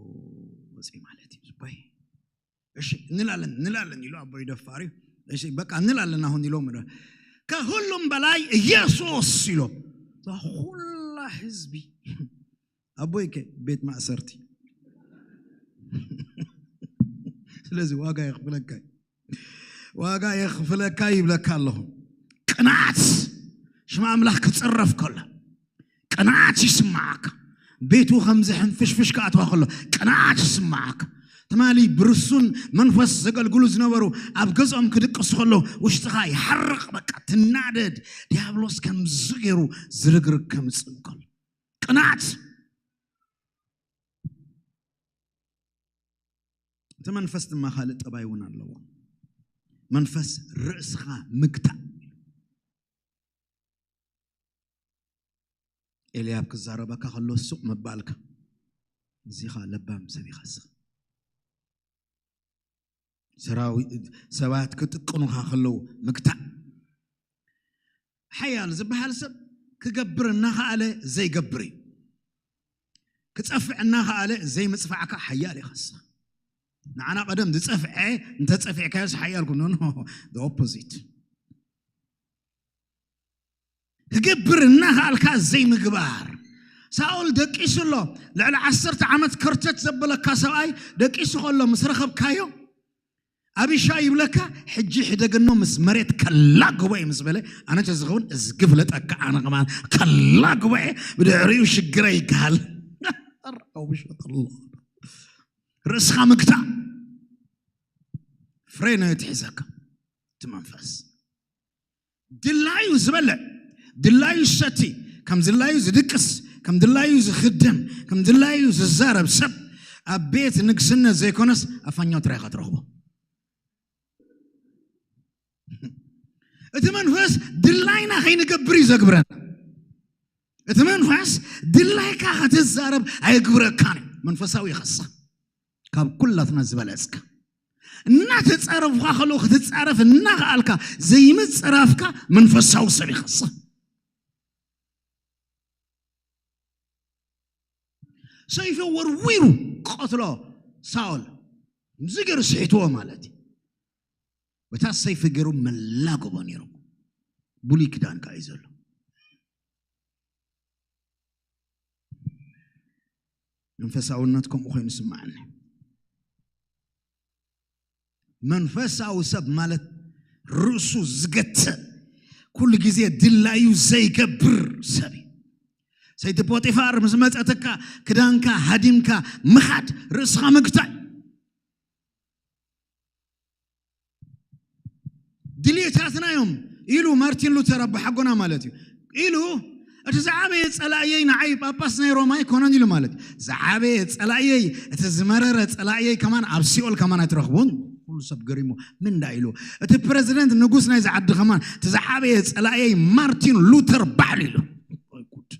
ወፂ ማለት እዩ። ዝባይ እሺ እንላለን እንላለን ኢሉ ኣቦይ ደፋር እዩ። እሺ በቃ እንላለን አሁን ኢሎም ከሁሉም በላይ ኢየሱስ ኢሎም ኩላ ህዝቢ ኣቦይ ከ ቤት ማእሰርቲ። ስለዚ ዋጋ የኽፍለካ ዋጋ የኽፍለካ ይብለካ ኣለኹ። ቅንዓት ሽማ ኣምላኽ ክፅረፍ ከሎ ቅንዓት ይስማዓካ። ቤቱ ከምዚ ሕንፍሽፍሽ ክኣትዋ ከሎ ቅንዓት ይስማዓካ። ትማሊ ብርሱን መንፈስ ዘገልግሉ ዝነበሩ ኣብ ገጾም ክድቅሱ ከሎ ውሽጥኻ ይሓርቕ። በቃ ትናደድ። ዲያብሎስ ከምዚ ገይሩ ዝርግርግ ከምፅእ ከሎ ቅንዓት። እቲ መንፈስ ድማ ካልእ ጠባይ እውን ኣለዎ። መንፈስ ርእስኻ ምግታእ። ኤልያብ ክዛረበካ ከሎ ሱቕ ምባልካ እዚኻ ለባም ሰብ ኢኻ። እስኻ ሰራዊት ሰባት ክጥቅኑኻ ከለዉ ምግታእ። ሓያል ዝበሃል ሰብ ክገብር እናኸኣለ ዘይገብር እዩ። ክጸፍዕ እናኸኣለ ዘይምጽፋዕካ ሓያል ኢኻ። ንስኻ ንዓና ቀደም ዝጸፍዐ እንተጸፊዕካዮስ ሓያል ኩኖ። ኦፖዚት ክገብር እናኸኣልካ ዘይምግባር። ሳኦል ደቂሱ ኣሎ። ልዕሊ ዓሰርተ ዓመት ከርተት ዘበለካ ሰብኣይ ደቂሱ ከሎ ምስ ረኸብካዮ፣ ኣቢሻ ይብለካ፣ "ሕጂ ሕደገኖ ምስ መሬት ከላግቦ እየ" ምስ በለ፣ ኣነ ተዝኸውን እዚ ግፍለጠካ፣ ኣነ ከማን ከላግቦ እየ፣ ብድሕሪኡ ሽግረ ይከሃል። ርእስኻ ምግታእ ፍሬ ነው ትሕዘካ እቲ መንፈስ። ድላዩ ዝበልዕ፣ ድላዩ ዝሰቲ፣ ከም ድላዩ ዝድቅስ፣ ከም ድላዩ ዝኽደን፣ ከም ድላዩ ዝዛረብ ሰብ ኣብ ቤት ንግስነት ዘይኮነስ ኣብ ፋኛው ጥራይ ኢኻ ትረኽቦ። እቲ መንፈስ ድላይና ከይንገብር እዩ ዘግብረና። እቲ መንፈስ ድላይካ ክትዛረብ ኣይግብረካን እዩ። መንፈሳዊ ይኸሳ ካብ ኩላትና ዝበለጽካ እናተጻረፍካ ከሎ ክትጻረፍ እናኸኣልካ ዘይምጽራፍካ መንፈሳዊ ሰብ ይኸሳ። ሰይፊ ወርዊሩ ቀትሎ ሳኦል እዚ ገይሩ ስሒትዎ ማለት እዩ። በታ ሰይፊ ገይሩ መላገቦ ነይሩ። ብሉይ ክዳን ከዓ እዩ ዘሎ። መንፈሳውነት ከምኡ ኮይኑ ስምዓኒ። መንፈሳዊ ሰብ ማለት ርእሱ ዝገትእ ኩሉ ግዜ ድላዩ ዘይገብር ሰብ እዩ። ሰይቲ ፖጢፋር ምስ መፀተካ ክዳንካ ሃዲምካ ምኻድ ርእስኻ ምግታእ። ድልየታትና እዮም ኢሉ ማርቲን ሉተር ኣቦሓጎና ማለት እዩ ኢሉ እቲ ዝዓበየ ጸላእየይ ንዓይ ጳጳስ ናይ ሮማ ኣይኮነን ኢሉ ማለት እዩ። ዝዓበየ ጸላእየይ እቲ ዝመረረ ጸላእየይ ከማን ኣብ ሲኦል ከማን ኣይትረኽቡን። ኩሉ ሰብ ገሪሙ ምን እንዳ ኢሉ እቲ ፕረዚደንት ንጉስ ናይ ዝዓዲ ከማን እቲ ዝዓበየ ጸላእየይ ማርቲን ሉተር ባዕሉ ኢሉ። ወይ ጉድ።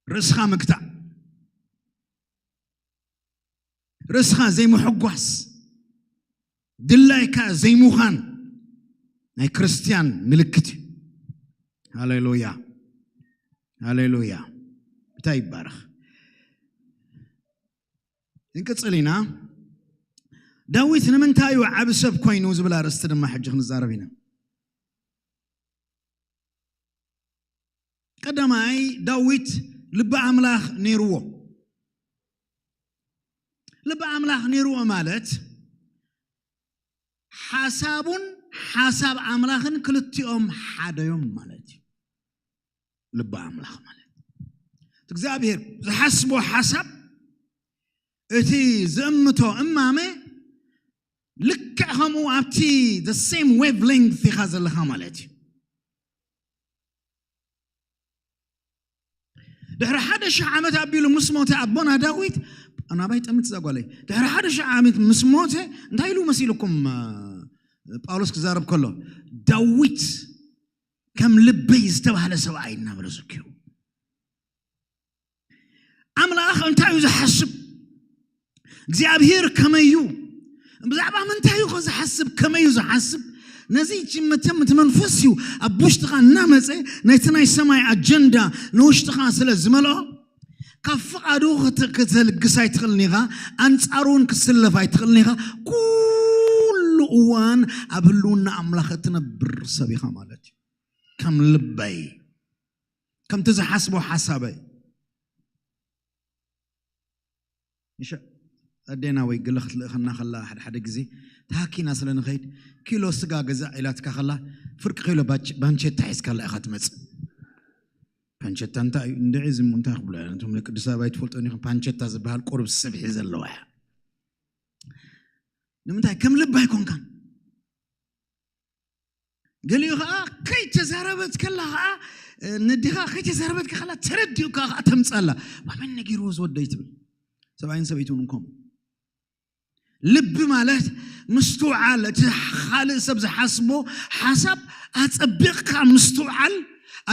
ርእስኻ ምግታእ ርእስኻ ዘይምሕጓስ ድላይካ ዘይምዃን ናይ ክርስትያን ምልክት እዩ። ሃሌሉያ ሃሌሉያ። እንታይ ይባረኽ። ክንቅፅል ኢና። ዳዊት ንምንታይ እዩ ዓብ ሰብ ኮይኑ ዝብል ኣርእስቲ ድማ ሕጂ ክንዛረብ ኢና። ቀዳማይ ዳዊት ልቢ ኣምላኽ ነይርዎ። ልቢ ኣምላኽ ነይርዎ ማለት ሓሳቡን ሓሳብ ኣምላኽን ክልቲኦም ሓደ እዮም ማለት እዩ። ልቢ ኣምላኽ ማለት እግዚኣብሔር ዝሓስቦ ሓሳብ፣ እቲ ዝእምቶ እማመ ልክዕ ከምኡ ኣብቲ the same wavelength ኢኻ ዘለኻ ማለት እዩ። ድሕሪ ሓደ ሽሕ ዓመት ኣቢሉ ምስ ሞተ ኣቦና ዳዊት፣ ናባይ ጠምት እዛ ጓለይ፣ ድሕሪ ሓደ ሽሕ ዓመት ምስ ሞተ እንታይ ኢሉ መሲልኩም? ጳውሎስ ክዛረብ ከሎ፣ ዳዊት ከም ልበይ ዝተባህለ ሰብኣይ እናበለ ዘኪሩ። ኣምላኽ እንታይ እዩ ዝሓስብ? እግዚኣብሔር ከመይ እዩ? ብዛዕባ ምንታይ እዩ ዝሓስብ? ከመይ እዩ ዝሓስብ? ነዚ ጅመተም እቲ መንፈስ እዩ ኣብ ውሽጥኻ እናመፀ ነቲ ናይ ሰማይ ኣጀንዳ ንውሽጥኻ ስለ ዝመልኦ፣ ካብ ፍቓዱ ክት- ክትልግስ ኣይትኽእልን ኢኻ። ኣንጻሩ እውን ክትስለፍ ኣይትኽእልን ኢኻ። ኩሉ እዋን ኣብ ህልውና ኣምላኽ እትነብር ሰብ ኢኻ ማለት እዩ። ከም ልበይ፣ ከምቲ ዝሓስቦ ሓሳበይ። እሺ፣ ኣዴና ወይ ግለ ክትልእኸና ከላ፣ ሓደ ሓደ ግዜ ተሃኪና ስለ ንኸይድ፣ ኪሎ ስጋ ገዛእ ኢላትካ ከላ፣ ፍርቂ ኪሎ ባች- ባንቸታ ሒዝካላ ኢኻ ትመጽእ። ፓንቸታ እንታይ እዩ? እንድዒ ዝሙ እንታይ ክብሎ እያ? ነቶም ንቅዱስ ኣባይ ትፈልጦ ኒኹም፣ ፓንቸታ ዝበሃል ቁሩብ ስብሒ ዘለዋ እያ። ንምንታይ? ከም ልባ ኣይኮንካን። ገሊኡ ከዓ ከይተዛረበት ከላ ከዓ፣ ነዲኻ ከይተዛረበት ከላ ተረዲኡካ ከዓ ተምጻላ። ዋመን ነጊርዎ ዝወደይ ትብል። ሰብኣይን ሰበይትን እውን ከምኡ። ልቢ ማለት ምስትውዓል፣ እቲ ካልእ ሰብ ዝሓስቦ ሓሳብ ኣጸቢቕካ ምስትውዓል፣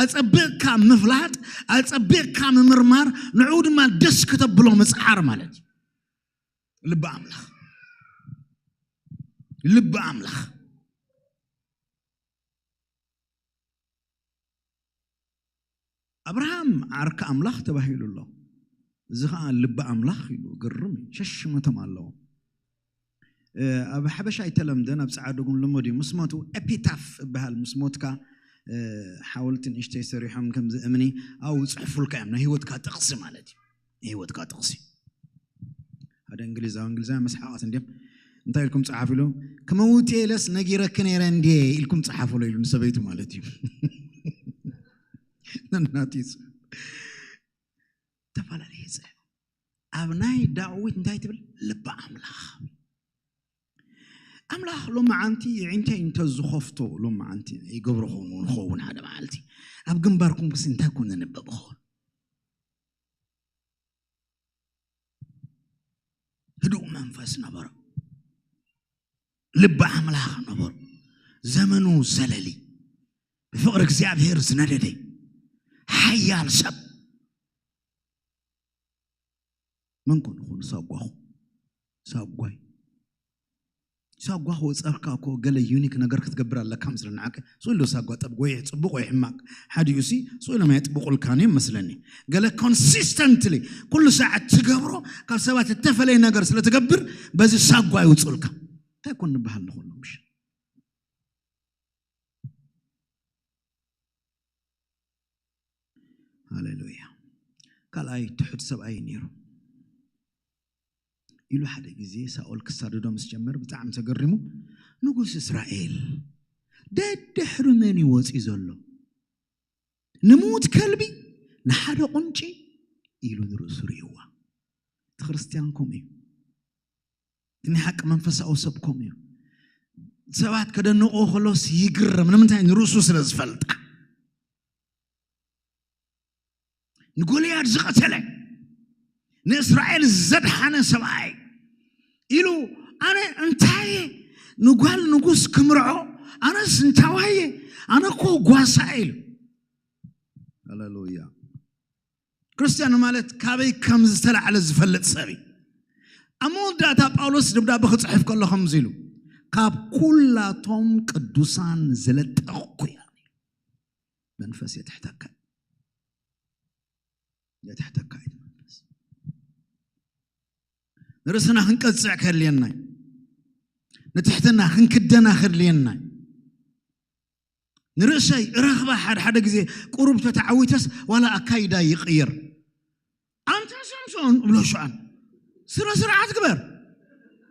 ኣጸቢቕካ ምፍላጥ፣ ኣጸቢቕካ ምምርማር፣ ንዕኡ ድማ ደስ ከተብሎ ምጽዓር ማለት እዩ። ልቢ ኣምላኽ፣ ልቢ ኣምላኽ። ኣብርሃም ዓርኪ ኣምላኽ ተባሂሉ ኣሎ። እዚ ኸዓ ልቢ ኣምላኽ ኢሉ ግርም እዩ። ሸሽመቶም ኣለዎ። ኣብ ሓበሻ ኣይተለምደን፣ ኣብ ጸዓዱ ግን ልሙድ እዩ። ምስ ሞቱ ኤፒታፍ እበሃል፣ ምስ ሞትካ ሓወልቲ ንእሽተይ ሰሪሖም ከምዚ እምኒ ኣብኡ ይፅሕፉልካ እዮም። ናይ ህይወትካ ጥቕሲ ማለት እዩ። ናይ ህይወትካ ጥቕሲ ሓደ እንግሊዛዊ፣ እንግሊዛዊ መስሓቓት እንዲም እንታይ ኢልኩም ጸሓፉ ኢሉ፣ ክመውት ኢለስ ነጊረኪ ነይረ እንዴ ኢልኩም ጸሓፉ ኢሉ ንሰበይቱ ማለት እዩ። ነናትዩ ተፈላለየ ጽሕፍ። ኣብ ናይ ዳዊት እንታይ ትብል? ልቢ ኣምላኽ። ኣምላኽ ሎማዓንቲ ይዒንተይ እንተ ዝኸፍቶ፣ ሎማዓንቲ ይገብሮ ኾኑ ንኸውን ሓደ መዓልቲ ኣብ ግንባርኩም ክስ እንታይ ኮን ንበብ ኸውን? ህዱእ መንፈስ ነበሮ። ልቢ ኣምላኽ ነበሩ። ዘመኑ ዘለሊ፣ ብፍቕሪ እግዚኣብሔር ዝነደደ ሓያል ሰብ። መን ኮን ይኹን ሳጓኹ? ሳጓይ። ሳጓ ክወፀርካ እኮ ገለ ዩኒክ ነገር ክትገብር ኣለካ ምስለ ንዓቀ። ስኡል ዶ ሳጓ ጠብ ወይ ጽቡቕ ወይ ሕማቅ? ሓዲኡ ሲ ስኡሎም ኣየጥብቑልካን እዮም መስለኒ። ገለ ኮንሲስተንትሊ ኩሉ ሰዓት ትገብሮ፣ ካብ ሰባት እተፈለየ ነገር ስለ ትገብር፣ በዚ ሳጓ ይውፅኡልካ። እንታይ ኮን ንበሃል ንኹሉ ምሽ? ሃሌሉያ። ካልኣይ ትሑት ሰብኣይ ነይሩ። ኢሉ ሓደ ግዜ ሳኦል ክሳደዶ ምስ ጀመር ብጣዕሚ ተገሪሙ፣ ንጉስ እስራኤል፣ ደድሕሪ መን እዩ ወፂኡ ዘሎ? ንምዉት ከልቢ፣ ንሓደ ቁንጪ? ኢሉ ንርእሱ ርእይዋ። እቲ ክርስትያን ከምኡ እዩ። እቲ ናይ ሓቂ መንፈሳዊ ሰብ ከምኡ እዩ። ሰባት ከደንቕዎ ከሎስ ይግረም። ንምንታይ? ንርእሱ ስለ ዝፈልጣ። ንጎልያድ ዝቐተለ፣ ንእስራኤል ዘድሓነ ሰብኣይ ኢሉ፣ ኣነ እንታየ ንጓል ንጉስ ክምርዖ? ኣነስ እንታዋየ? ኣነ እኮ ጓሳ ኢሉ። ሃሌሉያ። ክርስትያን ማለት ካበይ ከም ዝተላዕለ ዝፈልጥ ሰብ እዩ። ኣብ መወዳእታ ጳውሎስ ደብዳቤ ክጽሕፍ ከሎ ከምዚ ኢሉ፣ ካብ ኩላቶም ቅዱሳን ዝለጠቕኩ እያ። መንፈስ የትሕተካ፣ የትሕተካ እዩ መንፈስ። ንርእስና ክንቀጽዕ ከድልየና እዩ። ንትሕትና ክንክደና ከድልየና እዩ። ንርእሰይ እረኽባ ሓደ ሓደ ግዜ ቁሩብ ተተዓዊተስ ዋላ ኣካይዳ ይቕይር። ኣንታ ሳምሶን እብሎ ሽኣን ስረ ስርዓት ግበር።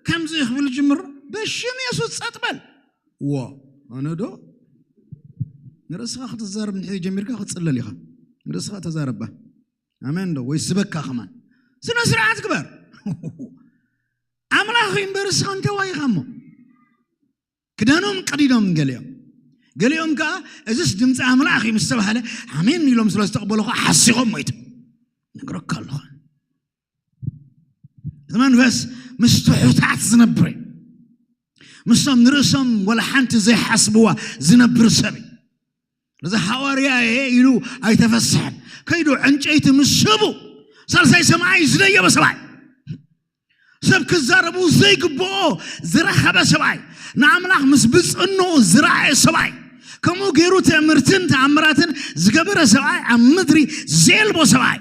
ከምዚ ክብል ጅምር፣ በሽም የሱስ ጸጥ በል። ዎ ኣነ ዶ ንርእስኻ ክትዛረብ እንድሕር ጀሚርካ ክትጽለል ኢኻ። ንርእስኻ ተዛረባ። ኣሜን ዶ? ወይ ስበካ ከማን። ስነ ስርዓት ግበር። ኣምላኽ እዩ እምበር እስኻ እንታይ ዋይኻ እሞ? ክዳኖም ቀዲዶም ገሊኦም። ገሊኦም ከኣ እዚስ ድምፂ ኣምላኽ እዩ ምስ ተባህለ ኣሜን ኢሎም ስለ ዝተቐበሉ ከኣ ሓሲኾም ሞይቶም። ነግረካ ኣለኹ። እቲ መንፈስ ምስ ትሑታት ዝነብር እዩ። ምስቶም ንርእሶም ወላ ሓንቲ ዘይሓስብዋ ዝነብር ሰብ እዩ። እዚ ሃዋርያ እየ ኢሉ ኣይተፈስሐን። ከይዱ ዕንጨይቲ ምስ ሰቡ ሳልሳይ ሰማይ ዝደየበ ሰብኣይ፣ ሰብ ክዛረቡ ዘይግብኦ ዝረኸበ ሰብኣይ፣ ንኣምላኽ ምስ ብጽንኡ ዝረኣየ ሰብኣይ፣ ከምኡ ገይሩ ትእምርትን ተኣምራትን ዝገበረ ሰብኣይ፣ ኣብ ምድሪ ዘየልቦ ሰብኣይ፣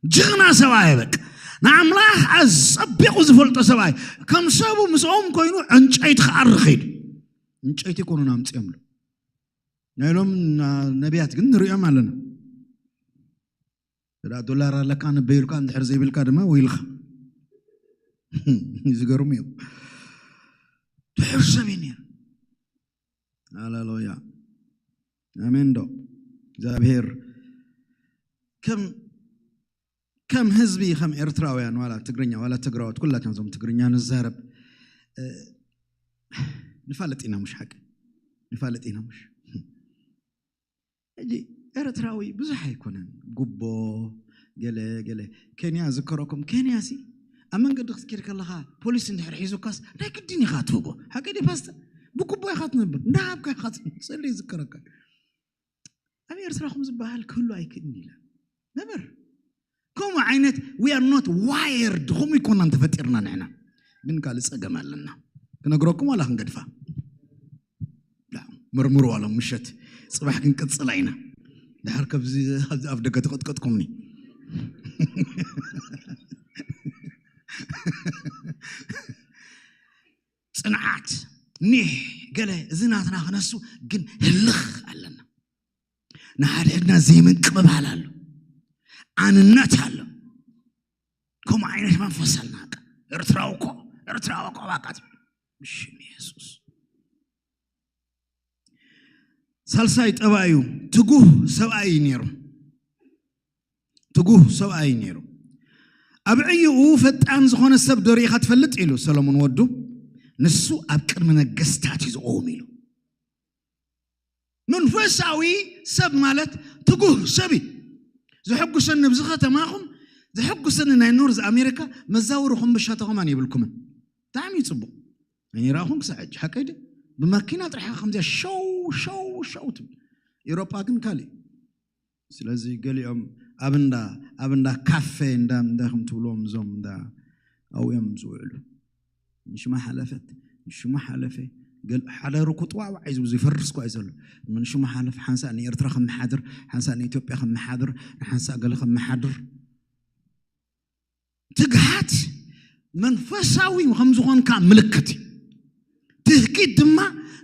ጅግና ሰብኣይ፣ በቃ ንኣምላኽ ኣጸቢቑ ዝፈልጦ ሰብኣይ፣ ከም ሰቡ ምስኦም ኮይኑ ዕንጨይቲ ክኣርኽ ኢሉ። ዕንጨይቲ ኮኑን ኣምጺኦምሉ። ናይ ሎም ነቢያት ግን ንሪኦም ኣለና። እዳ ዶላር ኣለካ ንበይልካ እንድሕር ዘይብልካ ድማ ወይልካ። ዝገርሙ እዮም። ድሑር ሰብ እዩ ነይሩ። ሃሌሉያ፣ ኣሜን ዶ? እግዚኣብሔር ከም ከም ህዝቢ፣ ከም ኤርትራውያን፣ ዋላ ትግርኛ ዋላ ትግራዎት፣ ኩላትና እዞም ትግርኛ ንዛረብ፣ እ፣ ንፋለጥ ኢና፣ ሙሽ ሓቂ ንፋለጥ ኢና፣ ሙሽ? ሕጂ ኤርትራዊ ብዙሕ ኣይኮነን። ጉቦ፣ ገለ ገለ። ኬንያ ዝከረኩም፣ ኬንያ ሲ ኣብ መንገዲ ክትከድ ከለኻ ፖሊስ እንድሕር ሒዙካስ ናይ ግድን ኢኻ ትህቦ። ሓቂ ድዩ ፓስተር? ብጉቦ ኢኻ ትነብር፣ እንዳሃብካ ኢኻ ትነብር። ስእሊ ይዝከረካ። ኣብ ኤርትራ ከም ዝበሃል ክህሉ ኣይክእልን ኢላ ነበር። ከምኡ ዓይነት we are not wired፣ ከምኡ ይኮናን ተፈጢርና ንሕና። ግን ካልእ ጸገም ኣለና። ክነግረኩም ዋላ ክንገድፋ? ላ፣ መርምሩ ዋላ ምሸት፣ ጽባሕ ክንቅጽላ ኢና። ድሓር ከብዚ ኣብዚ ኣፍ ደገ ተቐጥቀጥኩምኒ። ጽንዓት፣ ኒሕ፣ ገለ፣ እዚ ናትና ክነሱ ግን ህልኽ ኣለና። ንሓድሕድና ዘይምቅብባል ኣሎ፣ ኣንነት ኣሎ። ከምኡ ዓይነት መንፈስ ኣለና። በቃ ኤርትራዊ እኮ፣ ኤርትራዊ እኮ፣ ባቃት ብሽም የሱስ። ሳልሳይ ጠባዩ ትጉህ ሰብኣይ እዩ ነይሩ። ትጉህ ሰብኣይ እዩ ነይሩ። ኣብ ዕይኡ ፈጣን ዝኾነ ሰብ ዶ ርኢኻ ትፈልጥ? ኢሉ ሰሎሞን ወዱ። ንሱ ኣብ ቅድሚ ነገስታት እዩ ዝቐውም ኢሉ። መንፈሳዊ ሰብ ማለት ትጉህ ሰብ እዩ። ዘሐጉሰኒ ኣብዚ ከተማኹም፣ ዘሐጉሰኒ ናይ ኖርዝ ኣሜሪካ መዛወሪ ኮምበሻ ተኸማን የብልኩምን። ብጣዕሚ እዩ ጽቡቕ። ኣይራኹም ክሳዕ ሕጂ ሓቀይ ድዩ? ብማኪና ጥራሕ ከምዚያ ሸው ሸው ሸው ትብል። ኤውሮጳ ግን ካልእ እዩ። ስለዚ ገሊኦም ኣብ እንዳ፣ ኣብ እንዳ ካፌ፣ እንዳ፣ እንዳ ከም ትብልዎም እዞም እንዳ ኣብኡ እዮም ዝውዕሉ። ንሽማ ሓለፈት፣ ንሽማ ሓለፈ። ገል-፣ ሓደ ርኩጥ ዋዕዋዕ እዩ ዝብሉ፣ ዝፈርስ እኳ እዩ ዘሎ። ንሽማ ሓለፍ፣ ሓንሳእ ንኤርትራ ከመሓድር፣ ሓንሳእ ንኢትዮጵያ ከመሓድር፣ ንሓንሳእ ገለ ከመሓድር። ትግሃት መንፈሳዊ ከም ዝኾንካ ምልክት እዩ። ትህኪት ድማ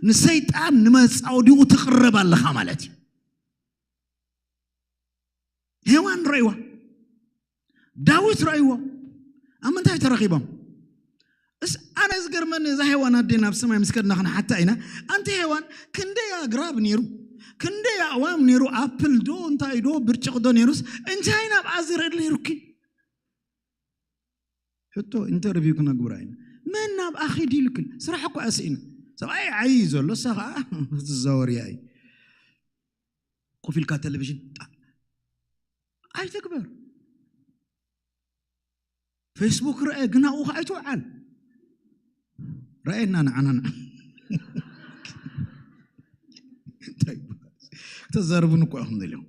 ንሰይጣን ንመጻወዲኡ ትቕረብ ኣለኻ ማለት እዩ። ሄዋን ረእይዋ፣ ዳዊት ረእይዎ። ኣብ ምንታይ ተረኺቦም? እስ-፣ ኣነ ዝገርመኒ እዛ ሄዋን ኣዴና ኣብ ሰማይ ምስ ከድና ክንሓታ ኢና። ኣንቲ ሄዋን፣ ክንደይ ኣግራብ ነይሩ፣ ክንደይ ኣእዋም ነይሩ፣ ኣፕል ዶ እንታይ ዶ ብርጭቕ ዶ ነይሩስ፣ እንታይ ናብ ኣዝረድ ነይሩኪ? ሕቶ ኢንተርቪው ክነግብራ ኢና። መን ናብ ኣኺድ ኢልክን? ስራሕ እኮ ኣስኢና። ሰብኣይ ዓይ እዩ ዘሎ፣ እሳ ኸዓ ክትዛወር እያ እዩ። ኮፍ ኢልካ ቴሌቪዥን ጣ-፣ ኣይትግበር። ፌስቡክ ረአ፣ ግን ኣብኡ ኸዓ ኣይትውዓል። ረኣየና ንዓና ንዓ-፣ እንታይ ይበሃል? ተዛርቡን እኮ ኢኹም ደልዮም።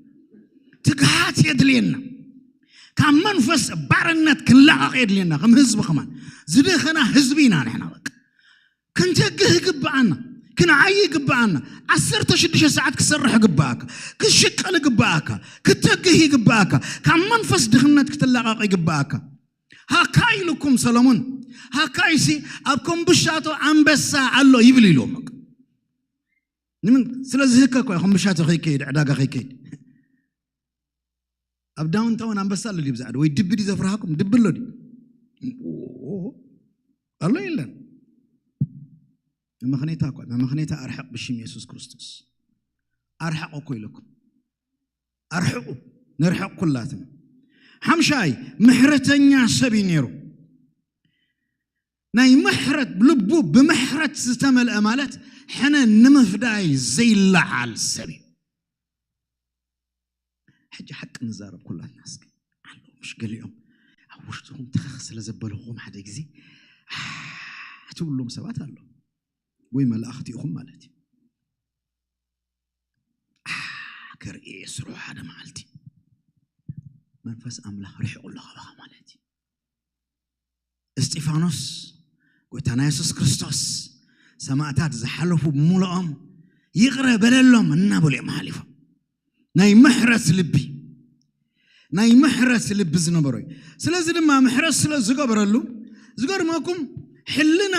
ትግሃት የድልየና። ካብ መንፈስ ባርነት ክንላቐቕ የድልየና። ከም ህዝቢ ከማን ዝደኸና ህዝቢ ኢና ንሕና። በቃ ክንተግህ ይግብኣና፣ ክንዓይ ይግብኣና። ዓሰርተ ሽዱሽተ ሰዓት ክሰርሕ ይግብኣካ፣ ክትሽቀል ይግብኣካ፣ ክትተግህ ይግብኣካ፣ ካብ መንፈስ ድኽነት ክትላቐቕ ይግብኣካ። ሃካይ ኢሉኩም ሰሎሞን፣ ሃካይሲ ኣብ ኮምብሻቶ ኣንበሳ ኣሎ ይብል ኢልዎም። በቃ ንምን ስለዚ ህከ እኮ ኮምብሻቶ ከይከይድ፣ ዕዳጋ ከይከይድ። ኣብ ዳውንታውን ኣንበሳ ኣሎ ድዩ ብዛዕባ ወይ ድቢ ድዩ ዘፍርሃኩም? ድቢ ኣሎ ድዩ? ኣሎ የለን። መመኽኔታ እኳ መመኽኔታ ኣርሕቕ ብሽም የሱስ ክርስቶስ ኣርሕቕ እኮ ኢለኩም ኣርሕቑ ንርሕቕ ኩላትና ሓምሻይ ምሕረተኛ ሰብ እዩ ነይሩ ናይ ምሕረት ልቡ ብምሕረት ዝተመልአ ማለት ሕነ ንምፍዳይ ዘይለዓል ሰብ እዩ ሕጂ ሓቂ ንዛረብ ኩላትና እስኪ ኣለዉ ምሽ ገሊኦም ኣብ ውሽጥኹም ተኸኽ ስለ ዘበልኹም ሓደ ግዜ ትብሉም ሰባት ኣለዉ ወይ መላእኽቲ ኢኹም ማለት እዩ ከርኢ ስርሑ ሓደ መዓልቲ መንፈስ ኣምላኽ ርሒቑ ኣሎ ካባኻ ማለት እዩ እስጢፋኖስ ጎይታና የሱስ ክርስቶስ ሰማእታት ዝሓለፉ ብምሉኦም ይቕረ በለሎም እናበሉ እዮም ሓሊፎም ናይ ምሕረት ልቢ ናይ ምሕረት ልቢ ዝነበሮ እዩ ስለዚ ድማ ምሕረት ስለ ዝገበረሉ ዝገርመኩም ሕልና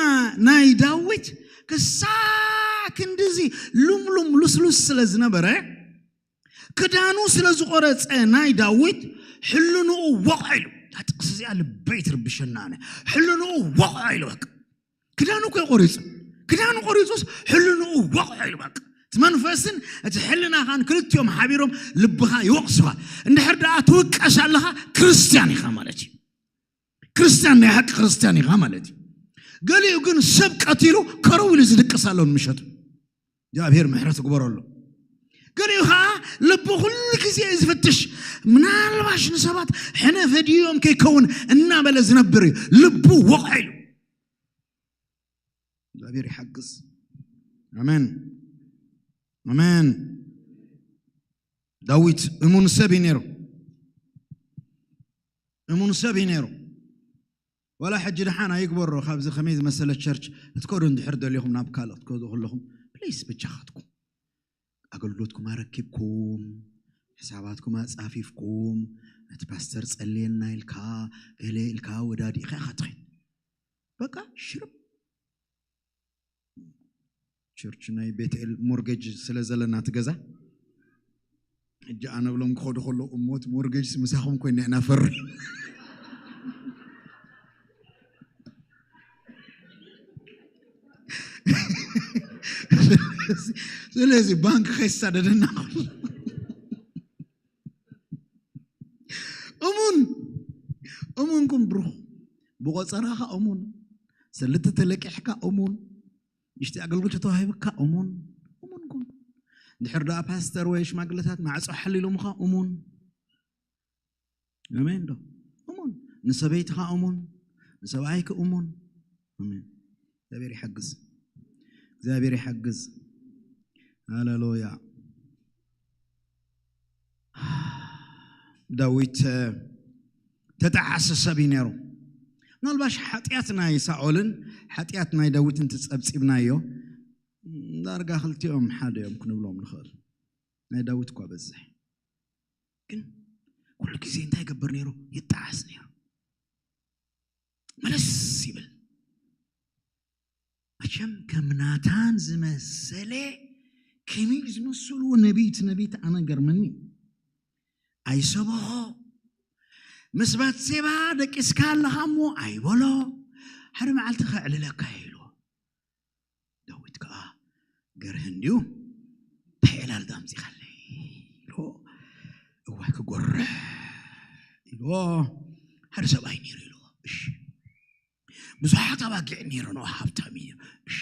ናይ ዳዊት ክሳዕ ክንድዚ ሉምሉም ልስሉስ ስለ ዝነበረ ክዳኑ ስለ ዝቆረፀ ናይ ዳዊት ሕልንኡ ወቕዐ ኢሉ ጥቅስ እዚኣ ልበይ ትርብሸና ሕልንኡ ወቕዐ ኢሉ በቃ ክዳኑ እኮ ቆሪፁ ክዳኑ ቆሪፁስ ሕልንኡ ወቕዐ ኢሉ በቃ እቲ መንፈስን እቲ ሕልናኻን ክልቲኦም ሓቢሮም ልብኻ ይወቕስኻ እንድሕር ደኣ ትውቀስ ኣለኻ ክርስትያን ኢኻ ማለት እዩ ክርስትያን ናይ ሓቂ ክርስትያን ኢኻ ማለት እዩ ገሊኡ ግን ሰብ ቀቲሉ ከረው ኢሉ ዝድቅስ ኣሎ ንምሸቱ እግዚኣብሔር ምሕረት ግበረሉ ገሊኡ ከዓ ልቡ ኩሉ ግዜ እዩ ዝፍትሽ ምናልባሽ ንሰባት ሕነ ፈድዮም ከይከውን እናበለ ዝነብር እዩ ልቡ ወቕዐ ኢሉ እግዚኣብሔር ይሓግዝ ኣሜን ኣሜን ዳዊት እሙን ሰብ እዩ ነይሩ እሙን ሰብ እዩ ነይሩ ዋላ ሕጂ ድሓን ኣይግበሮ ካብዚ ከመይ ዝመሰለ ቸርች ክትከዱ እንድሕር ደሊኹም ናብ ካልእ ክትከዱ ከለኹም ፕሊስ ብቻኻትኩም ኣገልግሎትኩም ኣረኪብኩም ሕሳባትኩም ኣጻፊፍኩም ነቲ ፓስተር ጸልየና ኢልካ ገለ ኢልካ ወዳዲእካ ኢኻ ትኸይድ በቃ ሽርብ ቸርች ናይ ቤትኤል ሞርጌጅ ስለ ዘለና ትገዛ ሕጂ ኣነ ብሎም ክኸዱ ከለዉ እሞት ሞርጌጅ ምሳኹም ኮይና ኢና ፈሪ ስለዚ ባንክ ከይሳደደና እሙን እሙን ኩን ብሩኽ ብቆፀራኻ እሙን ሰልቲ ተለቂሕካ እሙን ንሽቲ ኣገልግሎት ተዋሂብካ እሙን እሙን ኩን ድሕር ደኣ ፓስተር ወይ ሽማግለታት ማዕፆ ሓሊሎምኻ እሙን ኣሜን ዶ እሙን ንሰበይትኻ እሙን ንሰብኣይክ እሙን ኣሜን እግዚኣብሔር ይሓግዝ እግዚኣብሔር ይሓግዝ ሃሌሉያ ዳዊት ተጠዓሰ ሰብ እዩ ነይሩ ምናልባሽ ሓጢኣት ናይ ሳኦልን ሓጢኣት ናይ ዳዊትን ትፀብፂብናዮ ዳርጋ ክልቲኦም ሓደ እዮም ክንብሎም ንኽእል ናይ ዳዊት እኳ በዝሕ ግን ኩሉ ግዜ እንታይ ይገብር ነይሩ ይጠዓስ ነይሩ መለስ ይብል መቸም ከም ናታን ዝመሰለ ከመይ ዝመሰልዎ ነቢት ነቢት ኣነ ገርመኒ ኣይሰበኾ ምስ ባትሴባ ደቂስካ ኣለኻ እሞ ኣይበሎ ሓደ መዓልቲ ከዕልለካ ኢልዎ ዳዊት ከዓ ገርህ እንድዩ እንታይ ዕላል ዳምፂኻለይ ኢልዎ እዋይ ክጎርሕ ኢልዎ ሓደ ሰብኣይ ነይሩ ኢልዎ እሺ ብዙሓት ኣባጊዕ ነይሩ ነው ሃብታም እዩ እሺ